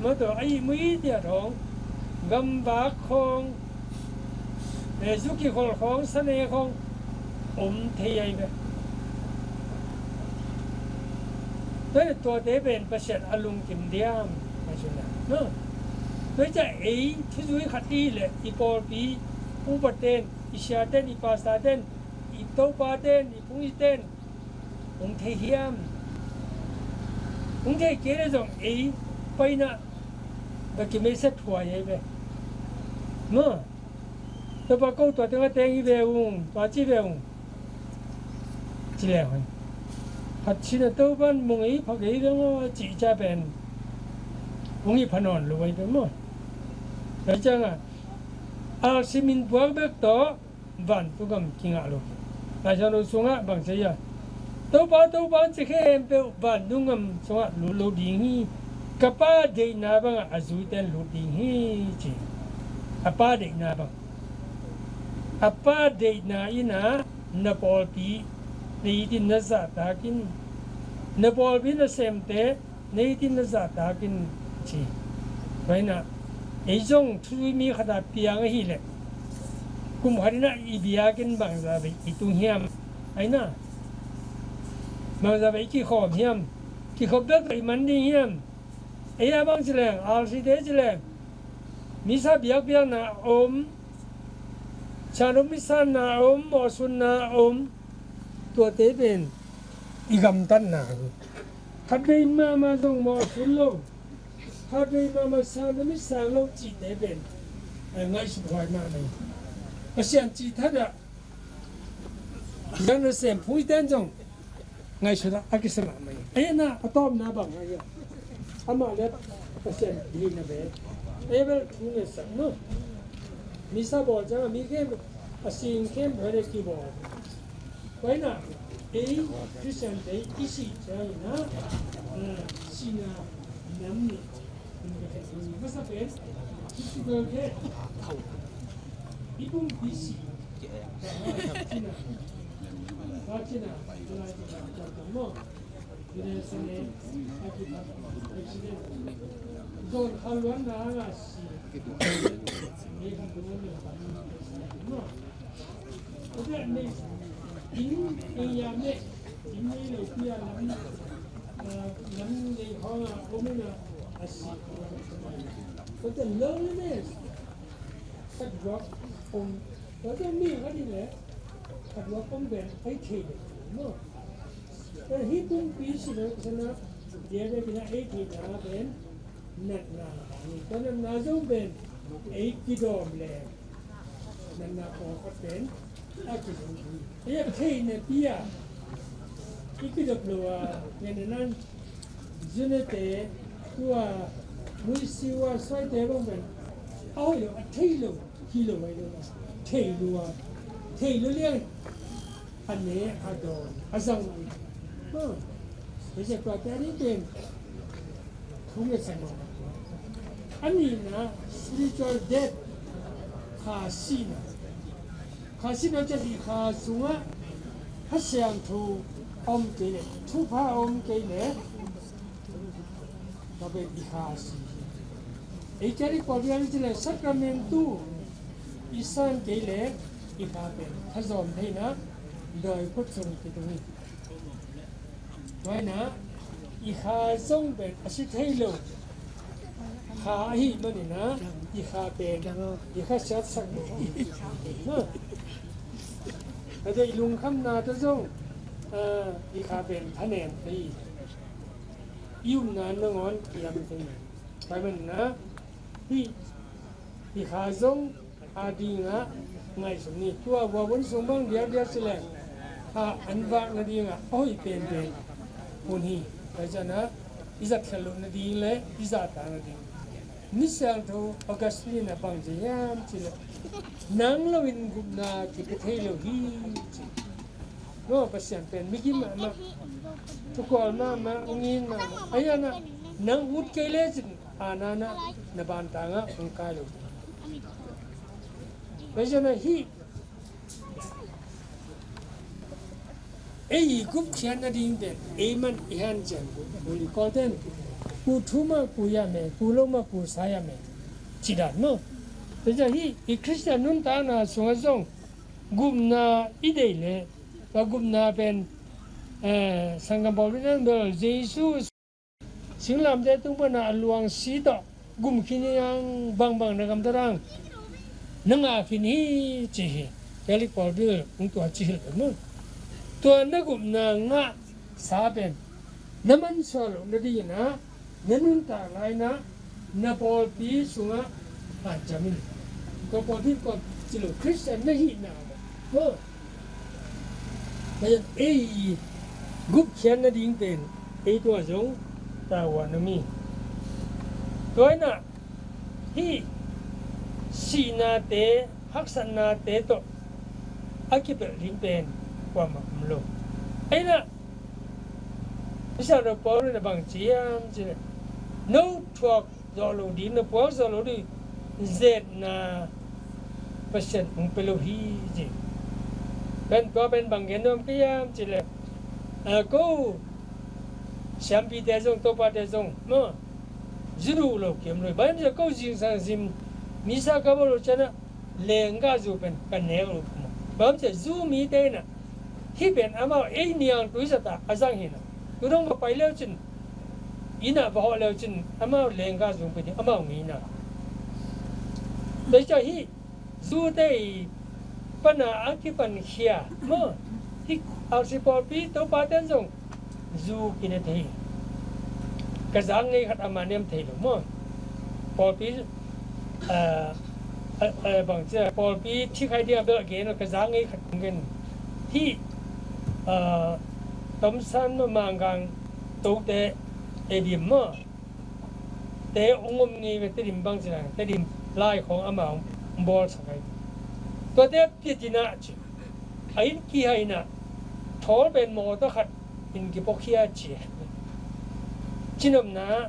maw, tua a ihmu i thiat hong, gamvak khawng, eh, zu kikhol khawng, sane khawng om thei ahi ve. Tua leh tuate pen Pasian a lungkim diam? Tua ciang ei thuzui khat i hih leh i pawlpi upaten, i siaten, i pastaten, i topaten, i phungiten hong thei hiam? Hong thei kei leh zong ei paina bek i meisa thuai ahi ve. Maw. Topa ko tua teng a teng hi ve ung, tua ci ve ung. Ci leh hoi. Khat ci-in ah Topa in mu ngei pha kei ve maw cih ciang pen hong hi pha nawn lo ahi ve maw. Tua ciang ah R C min puak bek tawh vantung gam kingah lo. Laisiangtho sungah bang ci hiam? Topa, Topa ci khempeuh vantung gam sungah lut lo ding hi. Ka Pa deihna bangah a zuite in lut ding hi, ci. A Pa deihna bang. A Pa deihna in ah na pawlpi na it in, na zahtak in, na pawlpi nasemte na it in, na zahtak in, ci. Tua hi-in ah ei zong thuzui mi khat a piang ahih leh kum khat in ah i biakinn bangzah vei i tung hiam? Ahi-in ah bangzah vei i kikhawm hiam? Kikhop bek vei man ding hiam? Ei a bang ci leng, R C te ci leng, misa biakpiakna om, siangtho mi sanna om, mawhsunna om, tuate pen i gamtatna hi. Khatvei mahmah zong mawhsun lo, khatvei mahmah sang na mi sang lo cihte pen a ngaihsut huai mahmah hi. Pasian cih thadah, zang nasem phuiten zong ngaihsut a kisa mahmah hi. Ahi-in ah a tawpna bang ahi hiam? Amah le Pasian hihna ve. Ahi bel thu ngetsak no. Misa bawl ciangah mi khempeuh a sing khempeuh le kibawl. Tua hi-in ah ei Khristiante i sih ciangin ah, ah, sihna nam nih in ka khen. Masa pen physical death, i pumpi sih. Tua hi-in ah, tua hi-in ah, tua hi-in ah, tua hi-in ah, tua hi-in ah, accident. Zon kha luanna a ngah sih. Inn, inn yam leh inn nei lo pi a lam, ah, lam nei khawng a om in a, a si. But the loneliness, Khat guak om, tua tawh mi khat in le khat guak om pen ei thei le maw. Tua hih pumpi si lo sana dia dia kina ei theihna pen natna ni. Tua natna zong pen ei kidawm le natna pawlkhat pen a kizong hi. Ei a theihna pi a i kidop lo a, ngen nan zunete tua muisiu a suaite bang pen a hoih lo, a thei lo, hi lo, a hi lo, thei lua, thei lua liang a ne, a dawn, a zang. Hei zia tua te a ni pen thu ngetsak mah. A nihna spiritual death, kha sihna. Kha sihna ciah i kha sungah Kha Siangtho om kei leh, thupha om kei leh, tua pen i kha si hi. Ei Catholic pawlpi ah ci leh sacramentu i san kei leh i kha pen thazawm theihna dawi khut sung kitung hi. Tua hi na, i kha zong pen a si thei lo kha ahih manin ah, i kha pen i kha siatsak lo. Na, a deih lungkhamna tawh zong, ah, i kha pen thanem thei hi. I upna nangawn i am thei hi. Tua hi manin ah, hih i kha zong a dingah ngaihsun ni. Tua vuavun sung bang diakdiak ci leh, a, an vak nadingah a hoih penpen hun hi. Tua ciangin ah i zat khelh loh nading le i zahtak nading. Misiangtho Augustine in a bang ci hiam ci leh, nang loin gupna kipia thei lo hi ci. No, Pasian pen migim mahmah, thukual mahmah, ungin mahmah. Ahi zongin ah nang ut kei lecin a nana na bantangah hong kai lo. Tua hi ciangin ah hih ei i gupkhiat nading pen ei man i hanciam, pu Lee Kawlten pu thu mah pu yam e, pu lo mah pu sa yam e, ci dan maw. Tua hi ciangin hih i Khristian nuntakna sungah zong gupna i deih leh, tua gupna pen, eh, sanggam pawlpi in bel Jesu singlamteh tung pan a luang si tawh gum khin hi hang, bangbang na gamtat hang, na ngah khin hi ci hi. Catholic pawlpi in tua ci hi lo maw. Tua na gupna ngahsa pen na mansuah loh nadingin ah na nuntak lai-in ah na pawlpi sungah hanciam in. Tua pawlpi tua ci lo, Khristian na hihna maw. Tua hi ciangin ei gupkhiat nading pen ei tungah zong tavuan om hi. Tua hi na, hih sihnate, haksatnate tawh a kipelh ding pen kuamah om lo. Ahi na, Misiangtho Paul in a bang ci hiam ci leh, no thuak zawh loh ding, na puak zawh loh ding zetna Pasian hong pia lo hi ci. Pen tua pen bang gen nuam ka hiam ci leh, a, ko siampite zong, topate zong maw, zu duh lo kiam lo hi. Bang hiam ci leh ko zingsang zim, misa ka bawl loh ciangin ah lenggahzu pen ka nek lo phamawh. Bang hiam ci leh zu mite in ah hih pen amau ei niangtui zat a a zang hi na. Tu dong va pai leu cin, inn ah va hawh leu cin amau lenggahzu pen hi, amau ngeina. Tua hi ciang hih zute i pan a a kipankhia maw, hih aksi pawlpi topate in zong zu kine thei hi. Ka zak ngei khat a man hiam thei lo maw. Pawlpi, ah, ah, ah, bang ci a, pawlpi thikhai ding a bel a gen lo, ka zak ngei khat kong gen. Hih, ah, Tomsan maw, Mangkang tote, A B M maw, te hong om ngei ve, Tedim bang ci a, Tedim lai khawng amah hong bawlsak hi. Tuate a piat in ah ci, a inn kihai in ah thawl pen mawtaw khat in kipuakhia ci. Cinopna,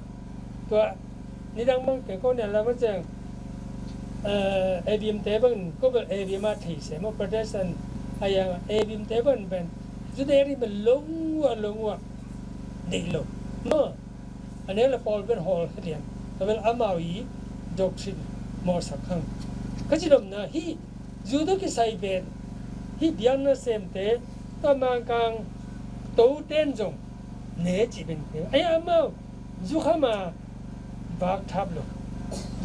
tua nidang bang te ko nia lam a ciang, eh, A B M te bang, ko bel A B M a thei se maw, Protestant a yang A B M te bang pen, zute ri bel long ua long ua deih lo maw. A nek le pawl pen hawl kha lian. Tua bel amau i doctrine mawhsak hang. Ka cinopna hih zu tawh kisai pen hih biakna semte, tua Mangkang tote in zong ne cih pen te. Ai amau zu kham a vak thap lo.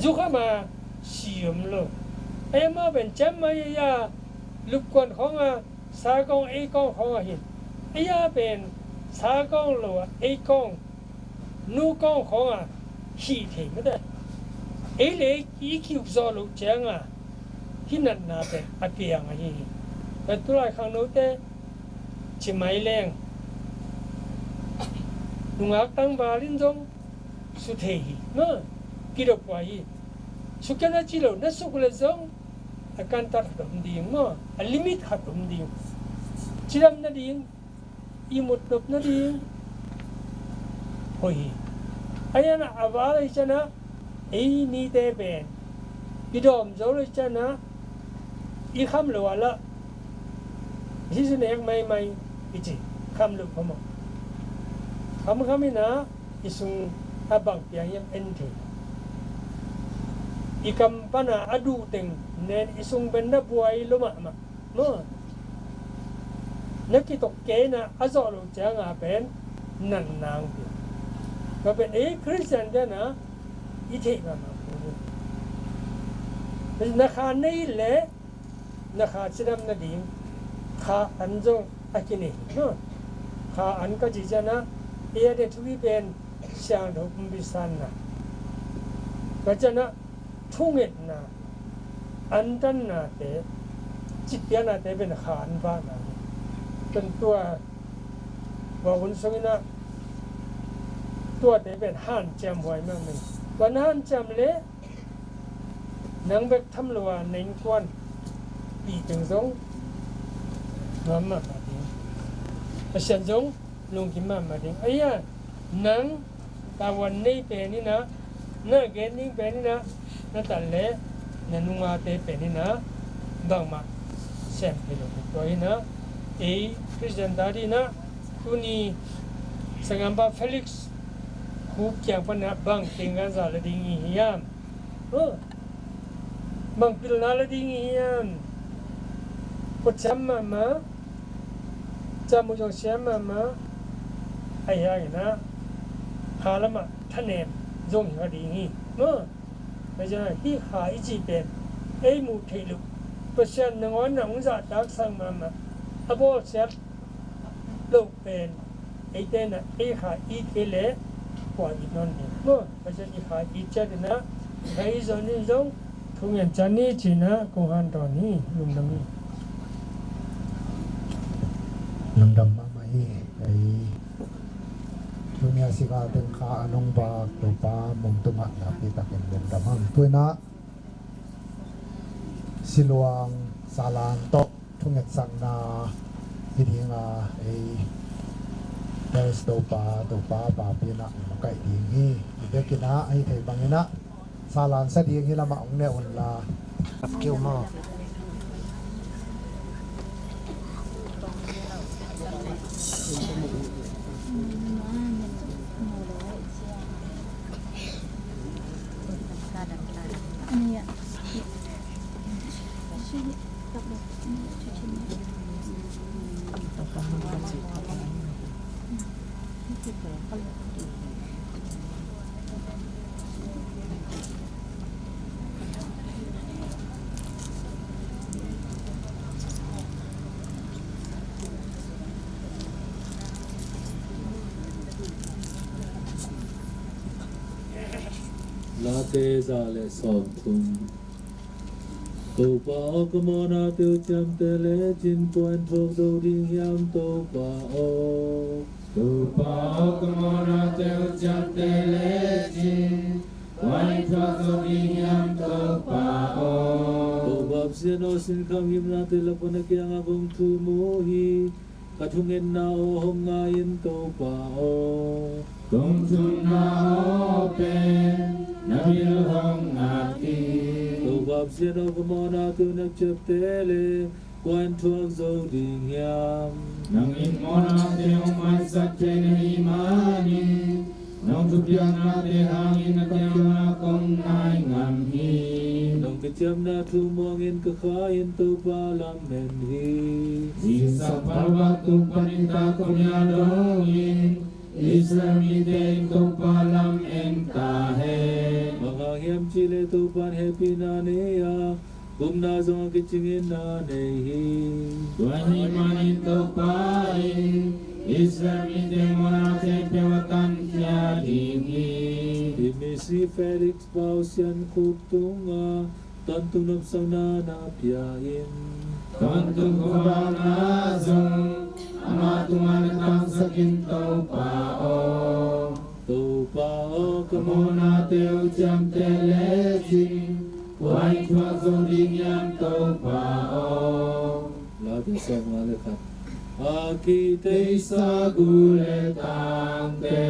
Zu kham a si om lo. Ei amau pen ciammai ei a, lupkuan khawng a, sa kawng ei kawng khawng a hi. Ei a pen sa kawng lo a, ei kawng, nu kawng khawng a hih thei mate. Ei le i kiuk zawh loh ciang a hih natna pen a piang ahi hi. Tua tulai khangnote ci mai leng nungak tangval in zong su thei hi maw. Kidop huai hi. Suk kei na ci lo, na suk le zong a kantat khat om ding maw, a limit khat om ding. Cidam nading, ihmut nop nading hoih hi. Ahi zongin a val ahi ciangin ei nite pen i dawm zo lo ahi ciangin i kham lo a lah Jesu nek maimai i ci, kham lo kha maw. Khamkham in i sung a bang piang hiam en thei. I kam pan a duh teng nen i sung pen na buai lo mahmah maw. Na kitok kei in a zawh loh ciang a pen natna hong pia. Tua pen ei Khristian te in i theih mahmah kul hi. Na kha nei leh na kha cidam nading kha an zong a kinei hi maw. Kha an ka cih ciangin ei a diak thupi pen siangtho pumpi sanna, ka ciangin thungetna, antannate, citpiaknate pen kha an vahna hi. Tua tua hun sungin tuate pen hanciam huai mahmah hi. Tua na hanciam leh nang bek tham lo a na innkuanpih teng zong nuam mahmah ding, Pasian zong lungkim mahmah ding. Ahi a, nang tavuan nei pen in, na gen ding pen in, na tat leh na nungate pen in bangmah sem thei lo hi. Tua hi in ei Khristian ta ding in tuni sanggampa Felix Khuk kiang pan bang teng ganza la ding i hiam? Huh? Bang pilna la ding i hiam? Khutsiam mahmah, camu zong siam mahmah. Ahi hangin kha lamah thanem zong hi kha ding hi. Huh? Ahi zongin hih kha i cih pen ei muh theih loh, Pasian nangawn na hong zahtaksak mahmah, a bawlsiat loh pen eite in ei kha it kei leh kua it nawn ding maw. Pasian i kha it ciat in, kha i zon in zong thungen ciat ni ci-in kong hanthawn hi. Lungdam hi. Lungdam mahmah hi. Ei tuni a sika teng kha a nong vak Topa mong tungah nakpi takin lungdam hang. Tu in siluang salan tawh thungetsakna hi ding a, ei Parish Topa, Topa papi in a kaih ding hi. I biakinn ah ahi thei bangin salan sa ding hi lamah hong ne un la. Keu maw? Late za le sawmthum. Topa aw, ka mawhna teuh ciamteh lecin, kua in thuak zo ding hiam, Topa aw? Topa aw, ka mawhna teuh ciamteh lecin, kua in thuak zo ding hiam, Topa aw? Topa Pasian aw, sinkham ngimnate lak pan na kiangah kong thum uh hi. Ka thungetna aw hong ngai in, Topa aw. Kong thungetna aw pen na bil hong ngat hi. Topa Pasian aw, ka mawhna teuh na ciamteh leh kua in thuak zo ding hiam? Nang in mawhnate hong maisak thei na hih manin, nong thupiaknate hangin na kiangah kong nai ngam hi. Nong kiciamna thu muangin ka kha in Topa lam en hi. Zingsang phalvak tung panin ta khua dongin Israel mite in Topa lam en ta hen. Bang hang hiam cih leh Topa in hehpihna nei a, Upna zong a kicingin na nei hi. Tua ahih manin Topa in Israel mite mawhna khempeuh a tankhia ding hi. Hih misi Felix Pausian Khup tungah tawntung nopsakna na pia in. Tawntung khuavakna zong ama tungah na tangsak in, Topa aw. Topa aw, ka mawhnate uh ciamteh lecin, kua in thuak zo ding hiam, Topa aw? Late sawmnga le khat. A kiteisa gu le tangte,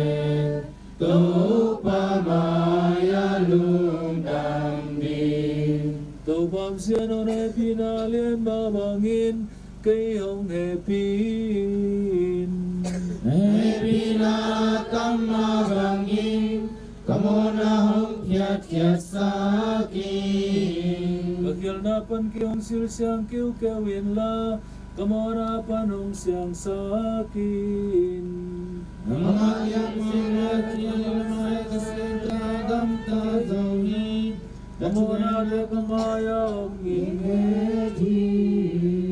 Topa mai-ah lungdam ni. Topa Pasian aw, na hehpihna lian mah bangin kei hong hehpih in. Na hehpihna tam mah bangin ka mawhna hong phiatkhiatsak in. Ka khialhna pan kei hong silsiang keukeu inla, ka mawhna pan hong siangsak in. Nangmah kiang sing le ka gamta zo hi. Ka mawhnate ka mai-ah om in.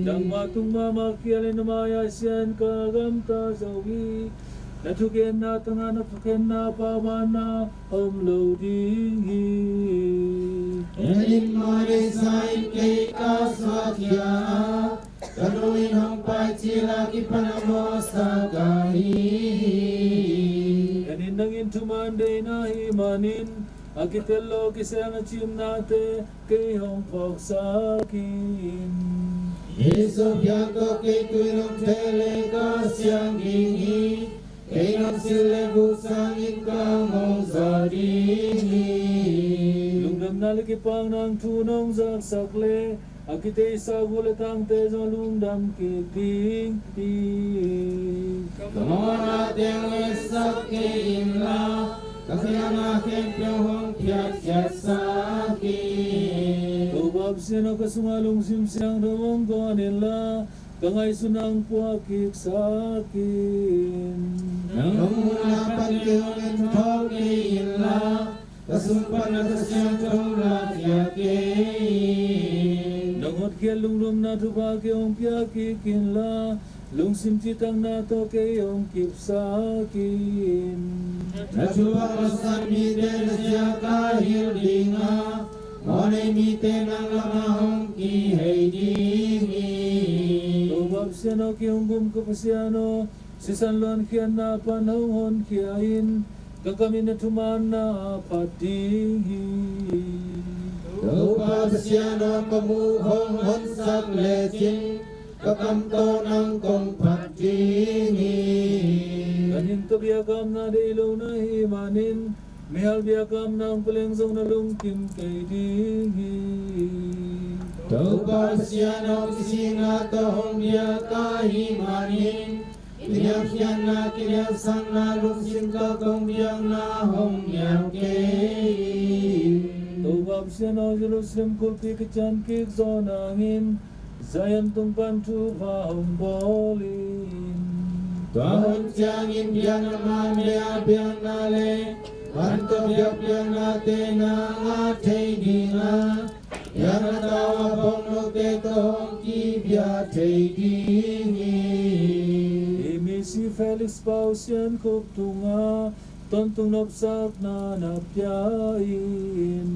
Nangmah tung mahmah khial in na mai-ah sia in ka gamta zo hi. Na thugenna tangah na thukhenna paubanna om lo ding hi. En in, maideisa in kei ka suahkhia a, ka nu in hong pai cil a kipan a mawhsa ka hi hi. En in, nang in thuman deihna hih manin a kitel lo kisel na cimnate kei hong phawksak in. Jesu biak tawh kei tui lum thei le ka siang ding hi. Kei nong sil le guk sangin ka ngong zaw ding hi. Lungdamna le kipakna thu nong zaksak le a kiteisa gu le tangte zong lungdam kik ding hi. Ka mawhnate hong etsak kei inla, ka khialhna khempeuh hong phiatkhiatsak in. Topa Pasian aw, ka sungah lungsim siangtho hong guan inla, ka ngaihsutna hong puak kiksak in. Nang hong muhna pan kei hong en thawk kei inla, ka sung pan na Kha Siangtho lakhia kei in. Nang hotkhiat lunglumna thupha kei hong pia kik inla, lungsim citakna tawh kei hong kipsak in. Na thupha mawhsat mite na zia ka hilh ding a, mawhnei mite nang lamah hong kihei ding hi. Topa Pasian aw, kei hong gum ka Pasian aw, sisan luankhiatna pan hong honkhia in. Ka kam in na thumanna phat ding hi. Topa Pasian aw, ka muk hong honsak lecin, ka kam tawh nang kong phat ding hi. Ka nin ka biakamna deih lo na hih manin, mihal biakamna hong pia leng zong na lungkim kei ding hi. Topa Pasian aw, kisikna tawh hong biak ka hih manin, kiniamkhiatna kiniamsakna lungsim tawh kong biakna hong nial kei. Topa Pasian aw, Jerusalem kulhpi ka cian kik zawh nangin, Zion tung pan thupha hong bawl in. Tua hun ciangin biakna man le a biakna le van tawh biak biaknate na ngah thei ding a, biakna tau a bawngnote tawh hong kibia thei ding hi. Hih misi Felix Pausian Khup tungah tawntung nopsakna na pia in.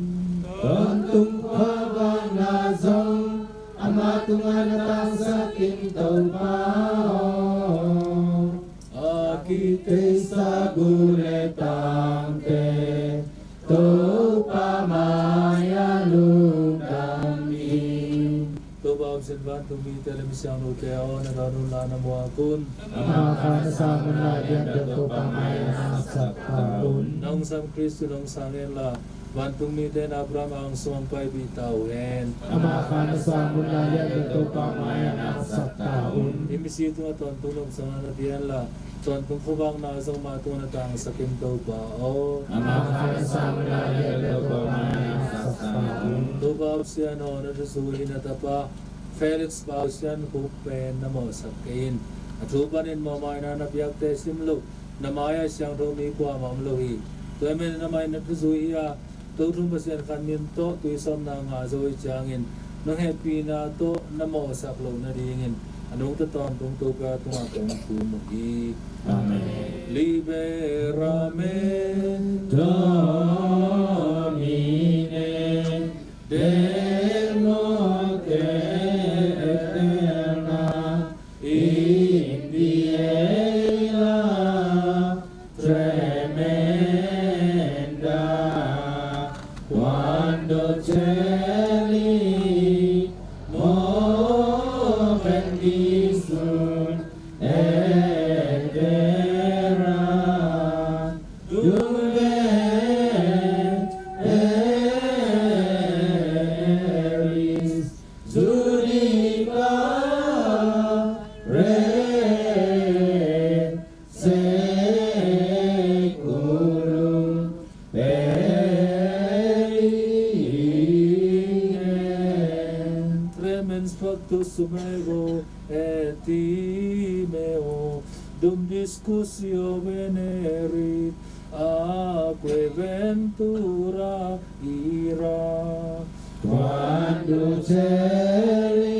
Tawntung khuavakna zong ama tungah na tangsak in, Topa aw. A kiteisa gu le tangte, Topa mai-ah lungdam in. Topa aw, Pasian vantung mite le misiangthote aw, na dawn unla na muak un. Ama kha na sam unla, lianbel Topa mai-ah na sak ta un. Na hong sam Khristu na hong sang henla, vantung mite in Abraham aa sungah paipih ta uh hen. Ama kha na sam unla, lianbel Topa mai-ah na sak ta un. Hih misi tungah tawntung nopsakna na pia henla, tawntung khuavakna zong ama tungah na tangsak in, Topa aw. Ama kha na sam unla, lianbel Topa mai-ah na sak ta un. Topa Pasian aw, na thuzui hi na tapa Felix Pausian Khup pen na mawhsak kei in. A thu panin mawhmaina na piakte sim loh na mai-ah siangtho mi kuamah om lo hi. Tua ahih manin amah in na thuzui hi a, Tothum Pasian khat min tawh tuisawpna ngah zo ahih ciangin, nong hehpihna tawh na mawhsak loh nadingin a nungta tawntung Topa tungah kong thum uh hi. Amen. Liberame Domine, de morte eterna, in die aella tremenda, quando caeli movent dissut et terra, ducebus eris judicare saeculum perire. Tremens factus sum ego et timeo, dum discussio venerit, atque ventura ira, quando caeli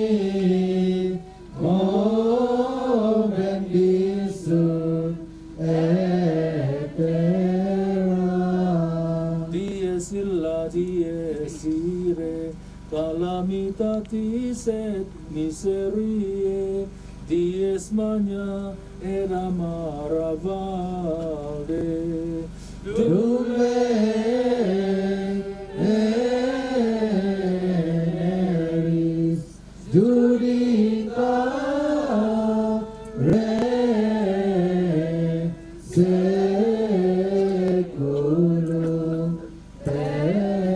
movent dissut et terra. Dies illa, dies irae, calamitatis et miseriae, dies magna et amara valde, dum veneris judicare saeculum perire.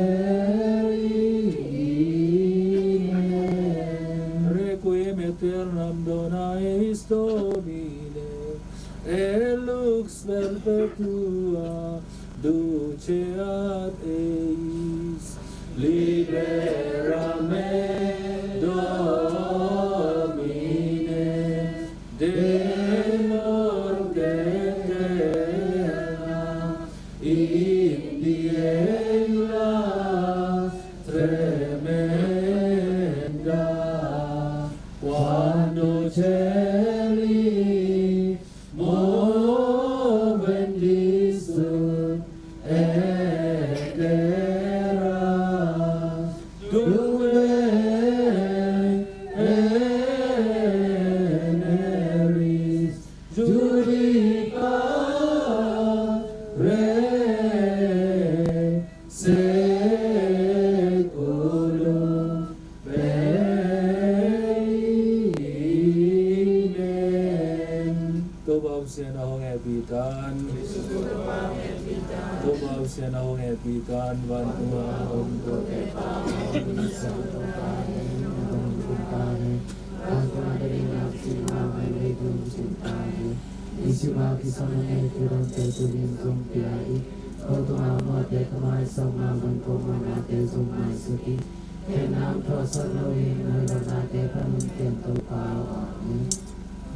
Requiem aeternam dona eis, Domine, et lux perpetua duceat eis. Libera me, Domine, de morte aeterna, in die aella tremenda, quando caeli movent dissut et terra, dum veneris judicare saeculum perire. Topa Pasian, hong hehpih ta in. Topa Pasian, hong hehpih ta in. Vantung a om Topa,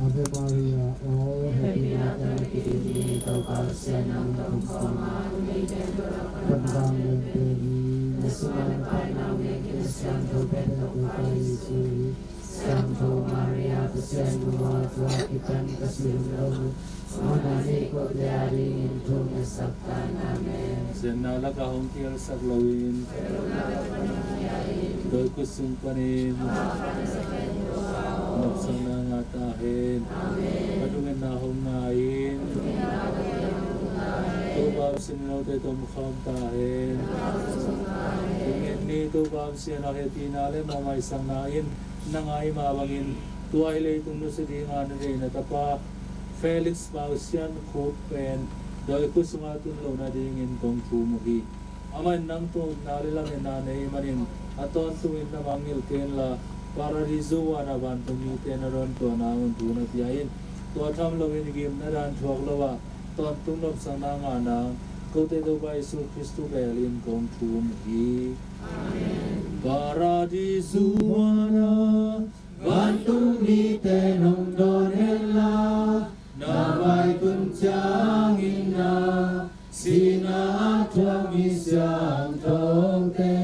Ave Maria, all happy. Siangtho Maria, Pasian' nu aw, tua kipan ka si lungdam uh, mawhna nei kote adingin thungetsak ta in. Amen. Siatna lakah hong kihelsak loin, dawi khut sung panin nopsakna ngah ta hen. Ka thungetna hong ngai in. Topa Pasian in note tawh om khawm ta hen. Thungen ni. Topa Pasian a hehpihna le mawhmaisakna in nang a i mah bangin tua hi leitung nusia dinga na deih na tapa Felix Pausian Khup pen dawi khut sungah tun loh nadingin kong thum uh hi. Amah in nang tungah upna le lametna nei manin a tawntungin na mangngilh kenla, Paradiso huan ah vantung mite na dawntuahna hong thu na pia in. Tua tham loin gimna dan thuak lo ah tawntung nopsakna ngah nang kote Topa Jesu Khristu bel in kong thum uh hi. Paradiso huan ah vantung mite nong dawn henla, na vai tun ciangin na sihna a thuak mi siangthote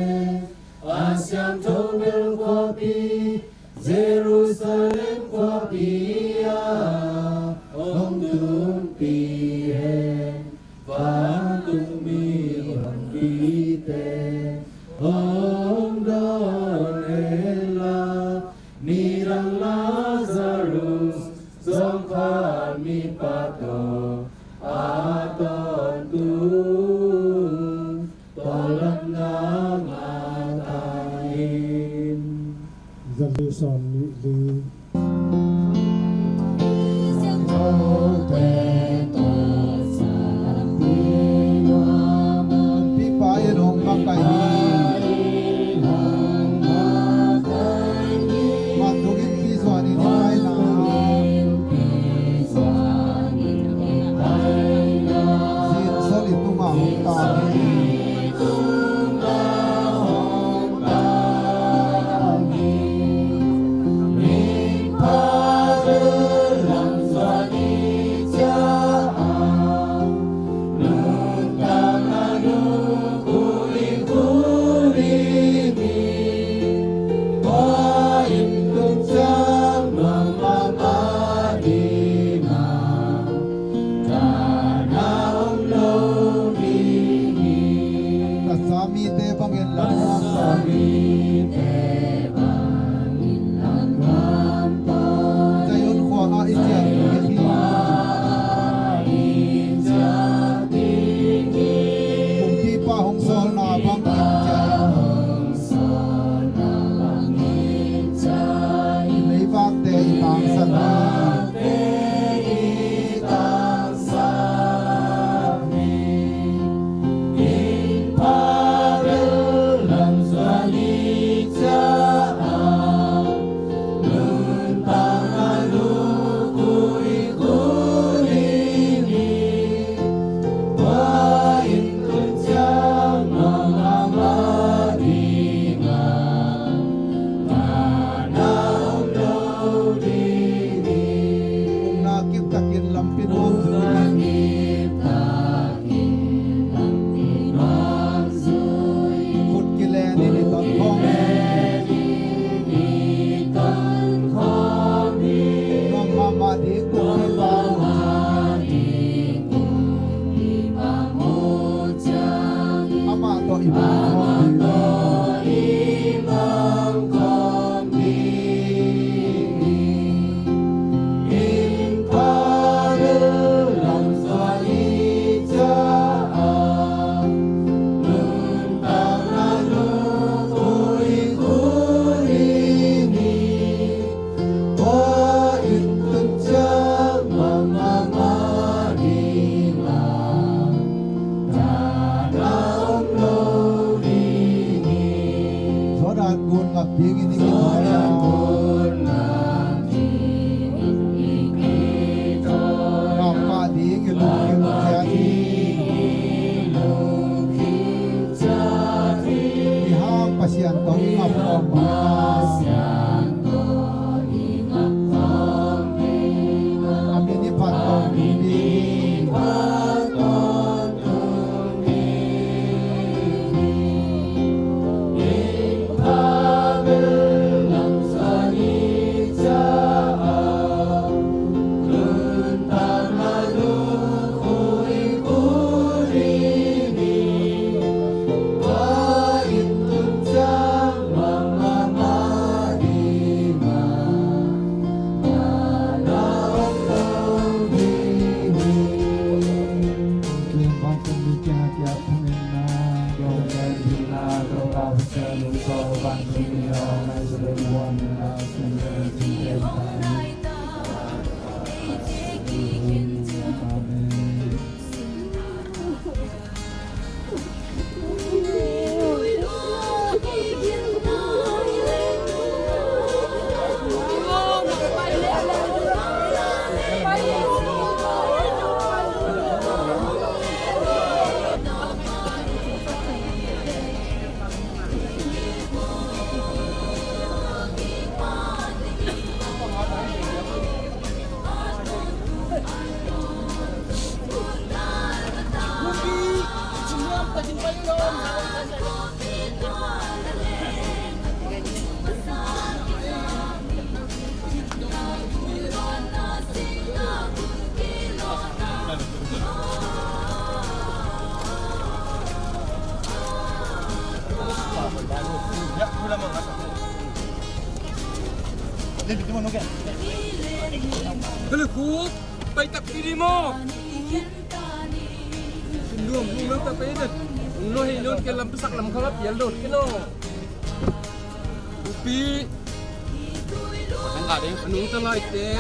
a siangtho bel khua Jerusalem khuapi ah hong tumpi hen, vantung mi honpite hong dawn hen la, nidang Lazarus zong kha mipa tawh a tawntung, tawldamna ngah ta in. Zali sawm nih li. Pipa in hong makai hi. Mantung in pi zuan in makai na. Zin sol i tunga hong ta hi. Tasa mite bangin lamdang sa. Zion khua ah i ciah ding hi. Kumpipa hong sawlna bangin ciah in. I meivakte i tangsan hi. Upna kip takin lampi nuam zui in. Khut kilen in i ton khawm in. Nuam mahmah ding kumpipa. Amah tawh i mang khawm ding. Jordan gun ngak dingin i kithawi a, ngak pah ding i lungkim ciat hi. I hang Pasian tawh i ngap khawm ding a, a min i phat tawntung ding hi. Kali ku pai tak pili mo. Nuam nuam tak pai dan. Nuam hei nuam ke lam pesak lam khala pial dot kino. Pi. Nung ta lai te.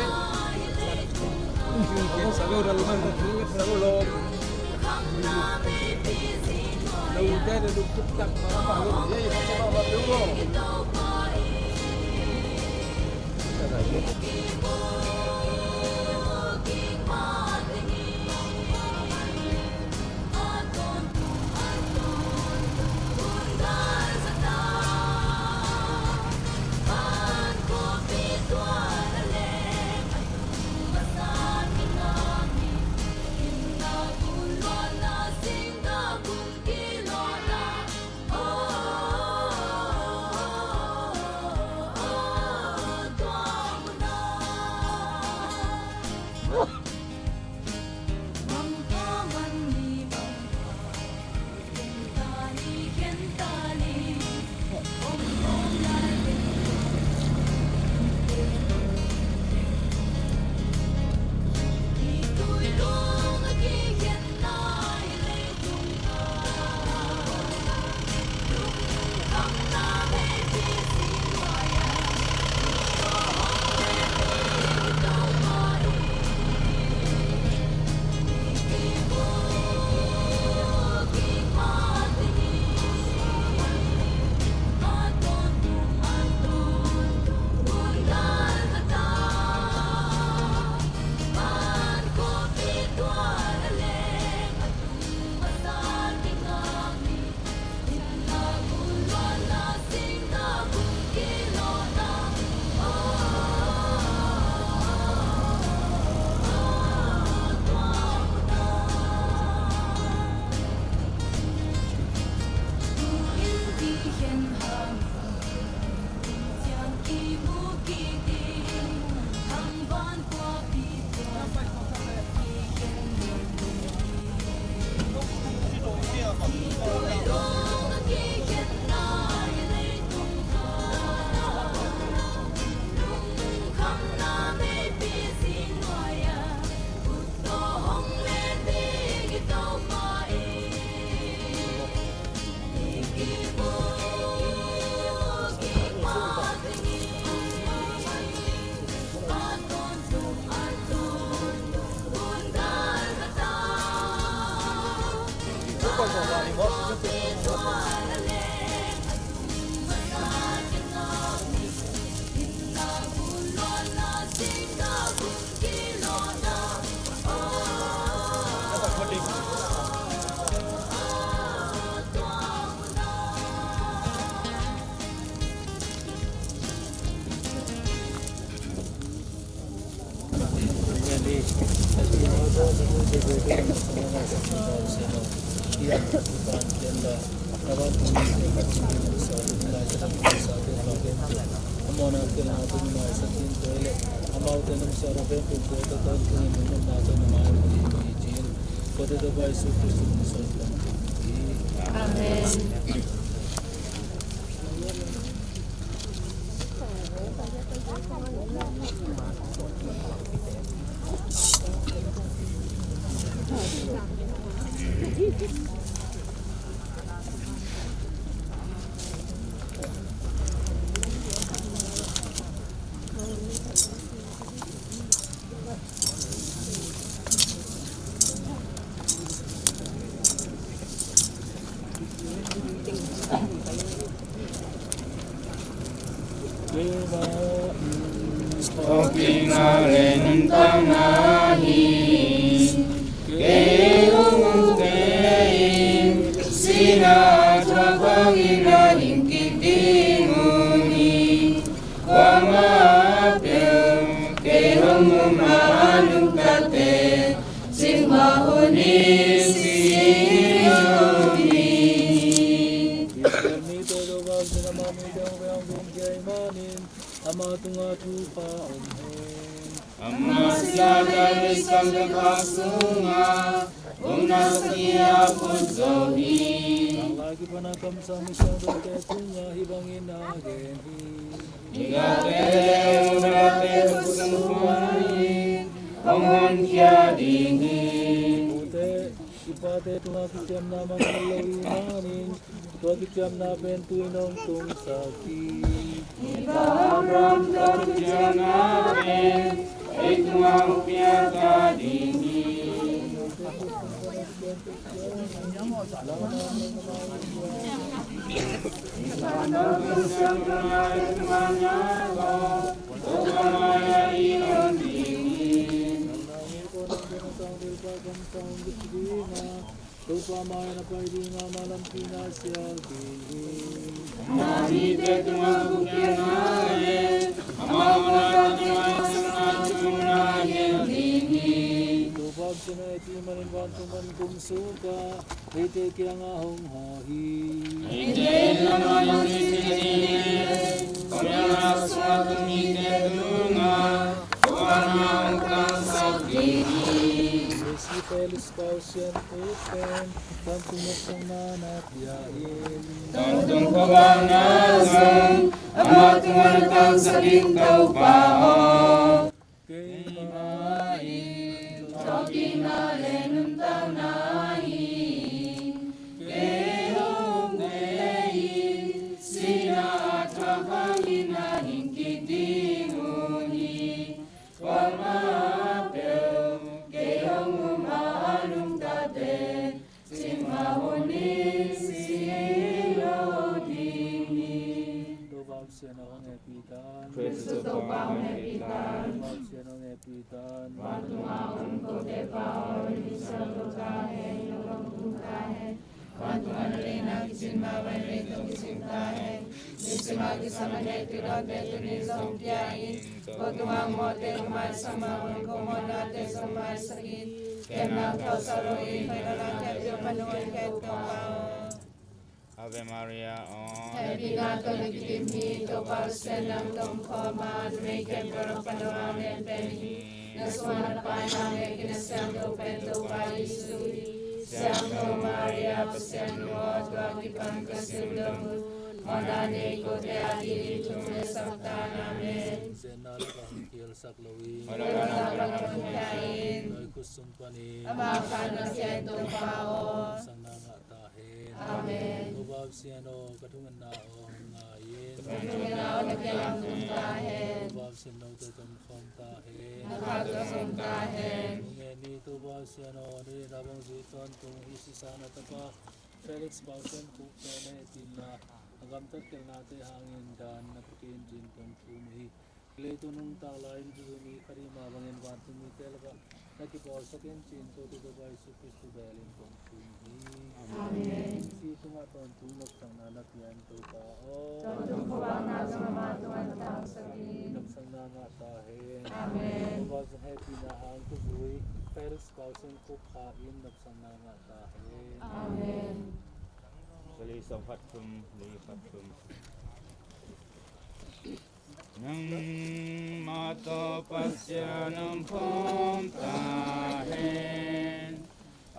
Kin sa lo dal man sa lo. Nung te de duk tak ma pa lo. Ye sa ma ma lo. Amen. Hong kingah le nuntakna hi. Kei hong um kei in, sihna thuak hangin a ding kik ding uh hi. Kuamah peuh kei hong um a, a nungtate cingmah uh ni, si uh ni. Israel mite lo bangin amah mite hong vei hong dum kei manin, amah tungah thupha om hen. Amah sihna le leitung gam sungah hong na sak hi, a phot zo hi. Tanglai kipana kamsang misiangthote tungah hih bangin a gen hi. Migate le Te tungah kiciamna mangngilh lo i hih manin tua kiciamna pen tu-in hong tungsak hi. Hih bang Abraham tua kiciamna pen ei tungah hong piak ta ding hi. Topa mai-ah na pai ding a, ama lampi na sial ding hi. Ama mite tungah gupkhiatna le ama mawhna tungah hehpihna tungah hong hawh ding hi. Topa Pasian aw, hehpih manin vantung pan kumsuk a, eite kiangah hong hawh hi. Eite in ama lampi sitni le hong piakna sungah tung mite tungah hong hawhna hong tangsak ding hi. Felix Pausian Kup pen tawntung nopsakna na pia in. Tawntung khuavakna zong ama tungah na tangsak in, Topa aw. Keimah in thawhkikna le nuntakna hi. Kei hong guh leh in sihna a thuak hangin a hing kik ding uh hi. Kuamah peuh kei hong um a, a nungtate cingmah hunin si lo ding hi. Topa Pasian aw, hong hehpih ta in. Khristu Topa hong hehpih ta in. Topa Pasian hong hehpih ta in. Vantung a om kote Pa aw, na min siangtho ta hen, na gam kum ta hen. Vantung a na deihna kicin mah bangin leitungah kicin ta hen. Nisim a kisam a nei tuidawnte tuni zong pia in. Ko tungah mawhte ko maisak mah bangin ko mawhnate zong maisak in. Kei nang thawhsak loin, hoihna lam khempeuh pan hong hoih khempeuh Topa aw. Ave Maria aw. Hehpihna tawh na kidim hi, Topa Pasian nang tawh om khawm a, numei khempeuh a pan nangmah na lian pen hi. Na sungah na paai nau nekin a siangtho pen Topa Jesu hi. Siangtho Maria, Pasian nu aw, tua kipan ka simlum un mawhna nei kote adingin thum hong sakta in. Amen. Sianna lakah hong kihelsak loin, hoihna lakah hong khia in. Na khut sung panin ama kha na khia in, Topa aw. Nopsakna ngah ta hen. Amen. Topa Pasian aw, ka thungetna aw hong ngai in. Ka thungetna aw na kiangah tung ta hen. Topa Pasian, note tawh om khawm ta hen. Na kha tawh zong ta hen. Nungni Topa Pasian aw, na deihna bang zui tawntung hih sisa na tapa Felix Pausian Kup pen na hehpihna, a gamtat khelhnate hangin dan na pia kei in ci-in kong thum hi. Leitung nuntak lai-in hih mi khat hi mah bangin vantung mite lakah na kipawlsak in ci-in kote Topa Jesu Khristu belin kong thum hi. Amen. Sih tungah tawntung nopsakna na pia in, Topa aw. Tawntung khuavakna zong ama tungah na tangsak in. Nopsakna ngah ta hen. Amen. Topa Pasian hehpihna hang thuzui Felix Pausian Kup kha in nopsakna ngah ta hen. Amen. Sali sawm khat thum, li khat thum. Nangmah tawh Pasian om khawm ta hen. A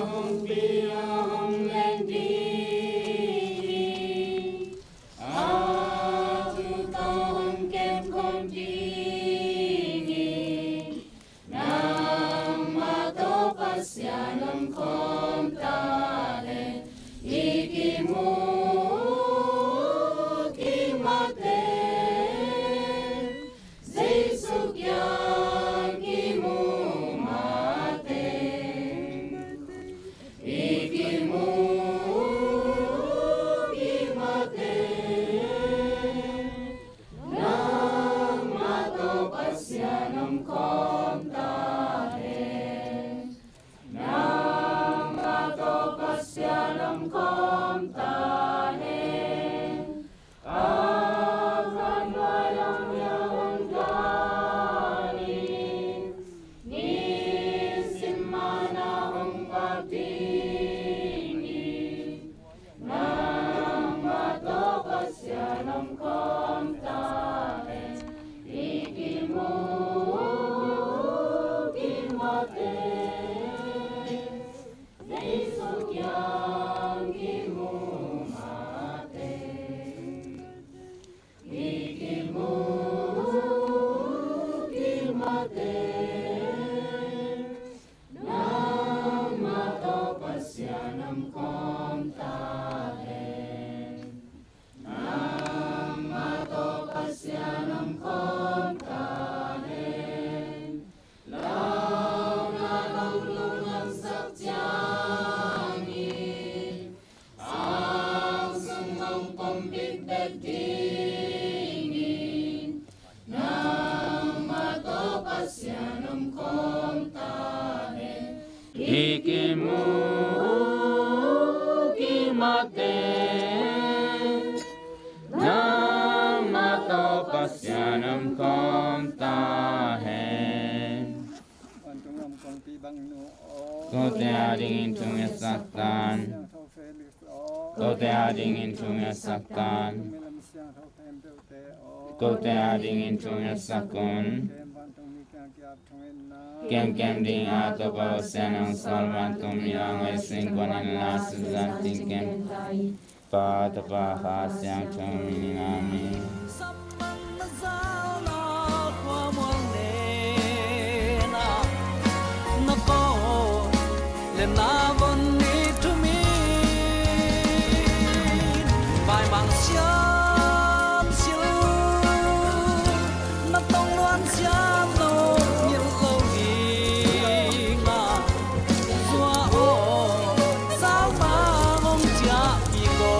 hong pi a hong len ding hi. A thu tawh hong kem khawm ding hi. Nangmah tawh Pasian om khawm ta hen, i kimu kimah teh, Jesu kiang kimu mah teh, i kimu kimah teh, nangmah tawh Pasian om khawm ta hen. Nangmah tawh Pasian om khawm ta hen. Ka khan nuai lam hiang hong dan in, nisim man-ah hong vak ding hi. Nangmah tawh Pasian om khawm ta hen, i kimu kimah teh, Jesu kiang kimu mah teh, i kimu kimah teh, nangmah ta hen. Vantung lam kongpi bang nu aw. Kote adingin thungetsak tan. Siangtho Felix aw. Kote adingin thungetsak tan. Vantung mi lam siangtho khempeuhte aw. Kote adingin thungetsak un. Kem vantung mi kiang kiap thungetna. Kemkem ding a Topa Pasian in hong sawl vantung mi a ngaihsun kei un la, suzan ting kem. Pa, Tapa, Kha Siangtho min in. Amen. Na tong luan siam lo ngil lo ding a, zua aw, sau ma ngong ciah pi ko.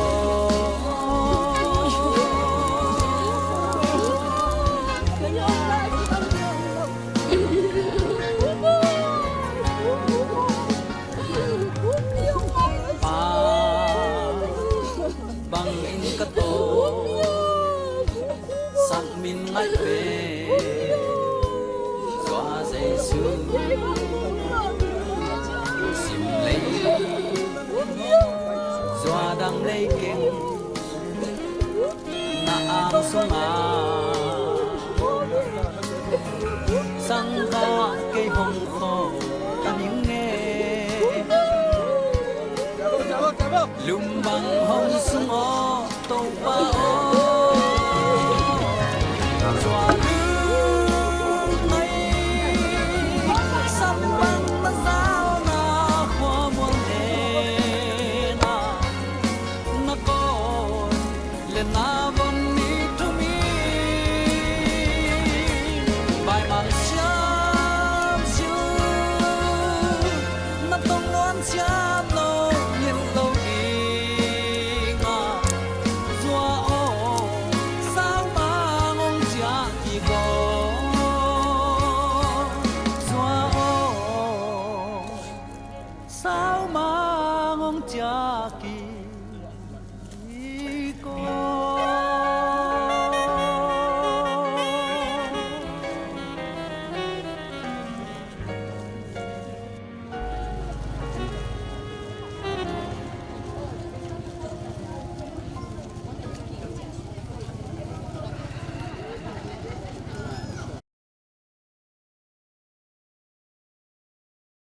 Pa, bang in ka to, sak min ngai pe. Zua Jesu, sim lei, zua dang lei keng, na ang sunga. Sangkah kei hong kho ka ning e. Lum bang hong sung aw, Topa aw.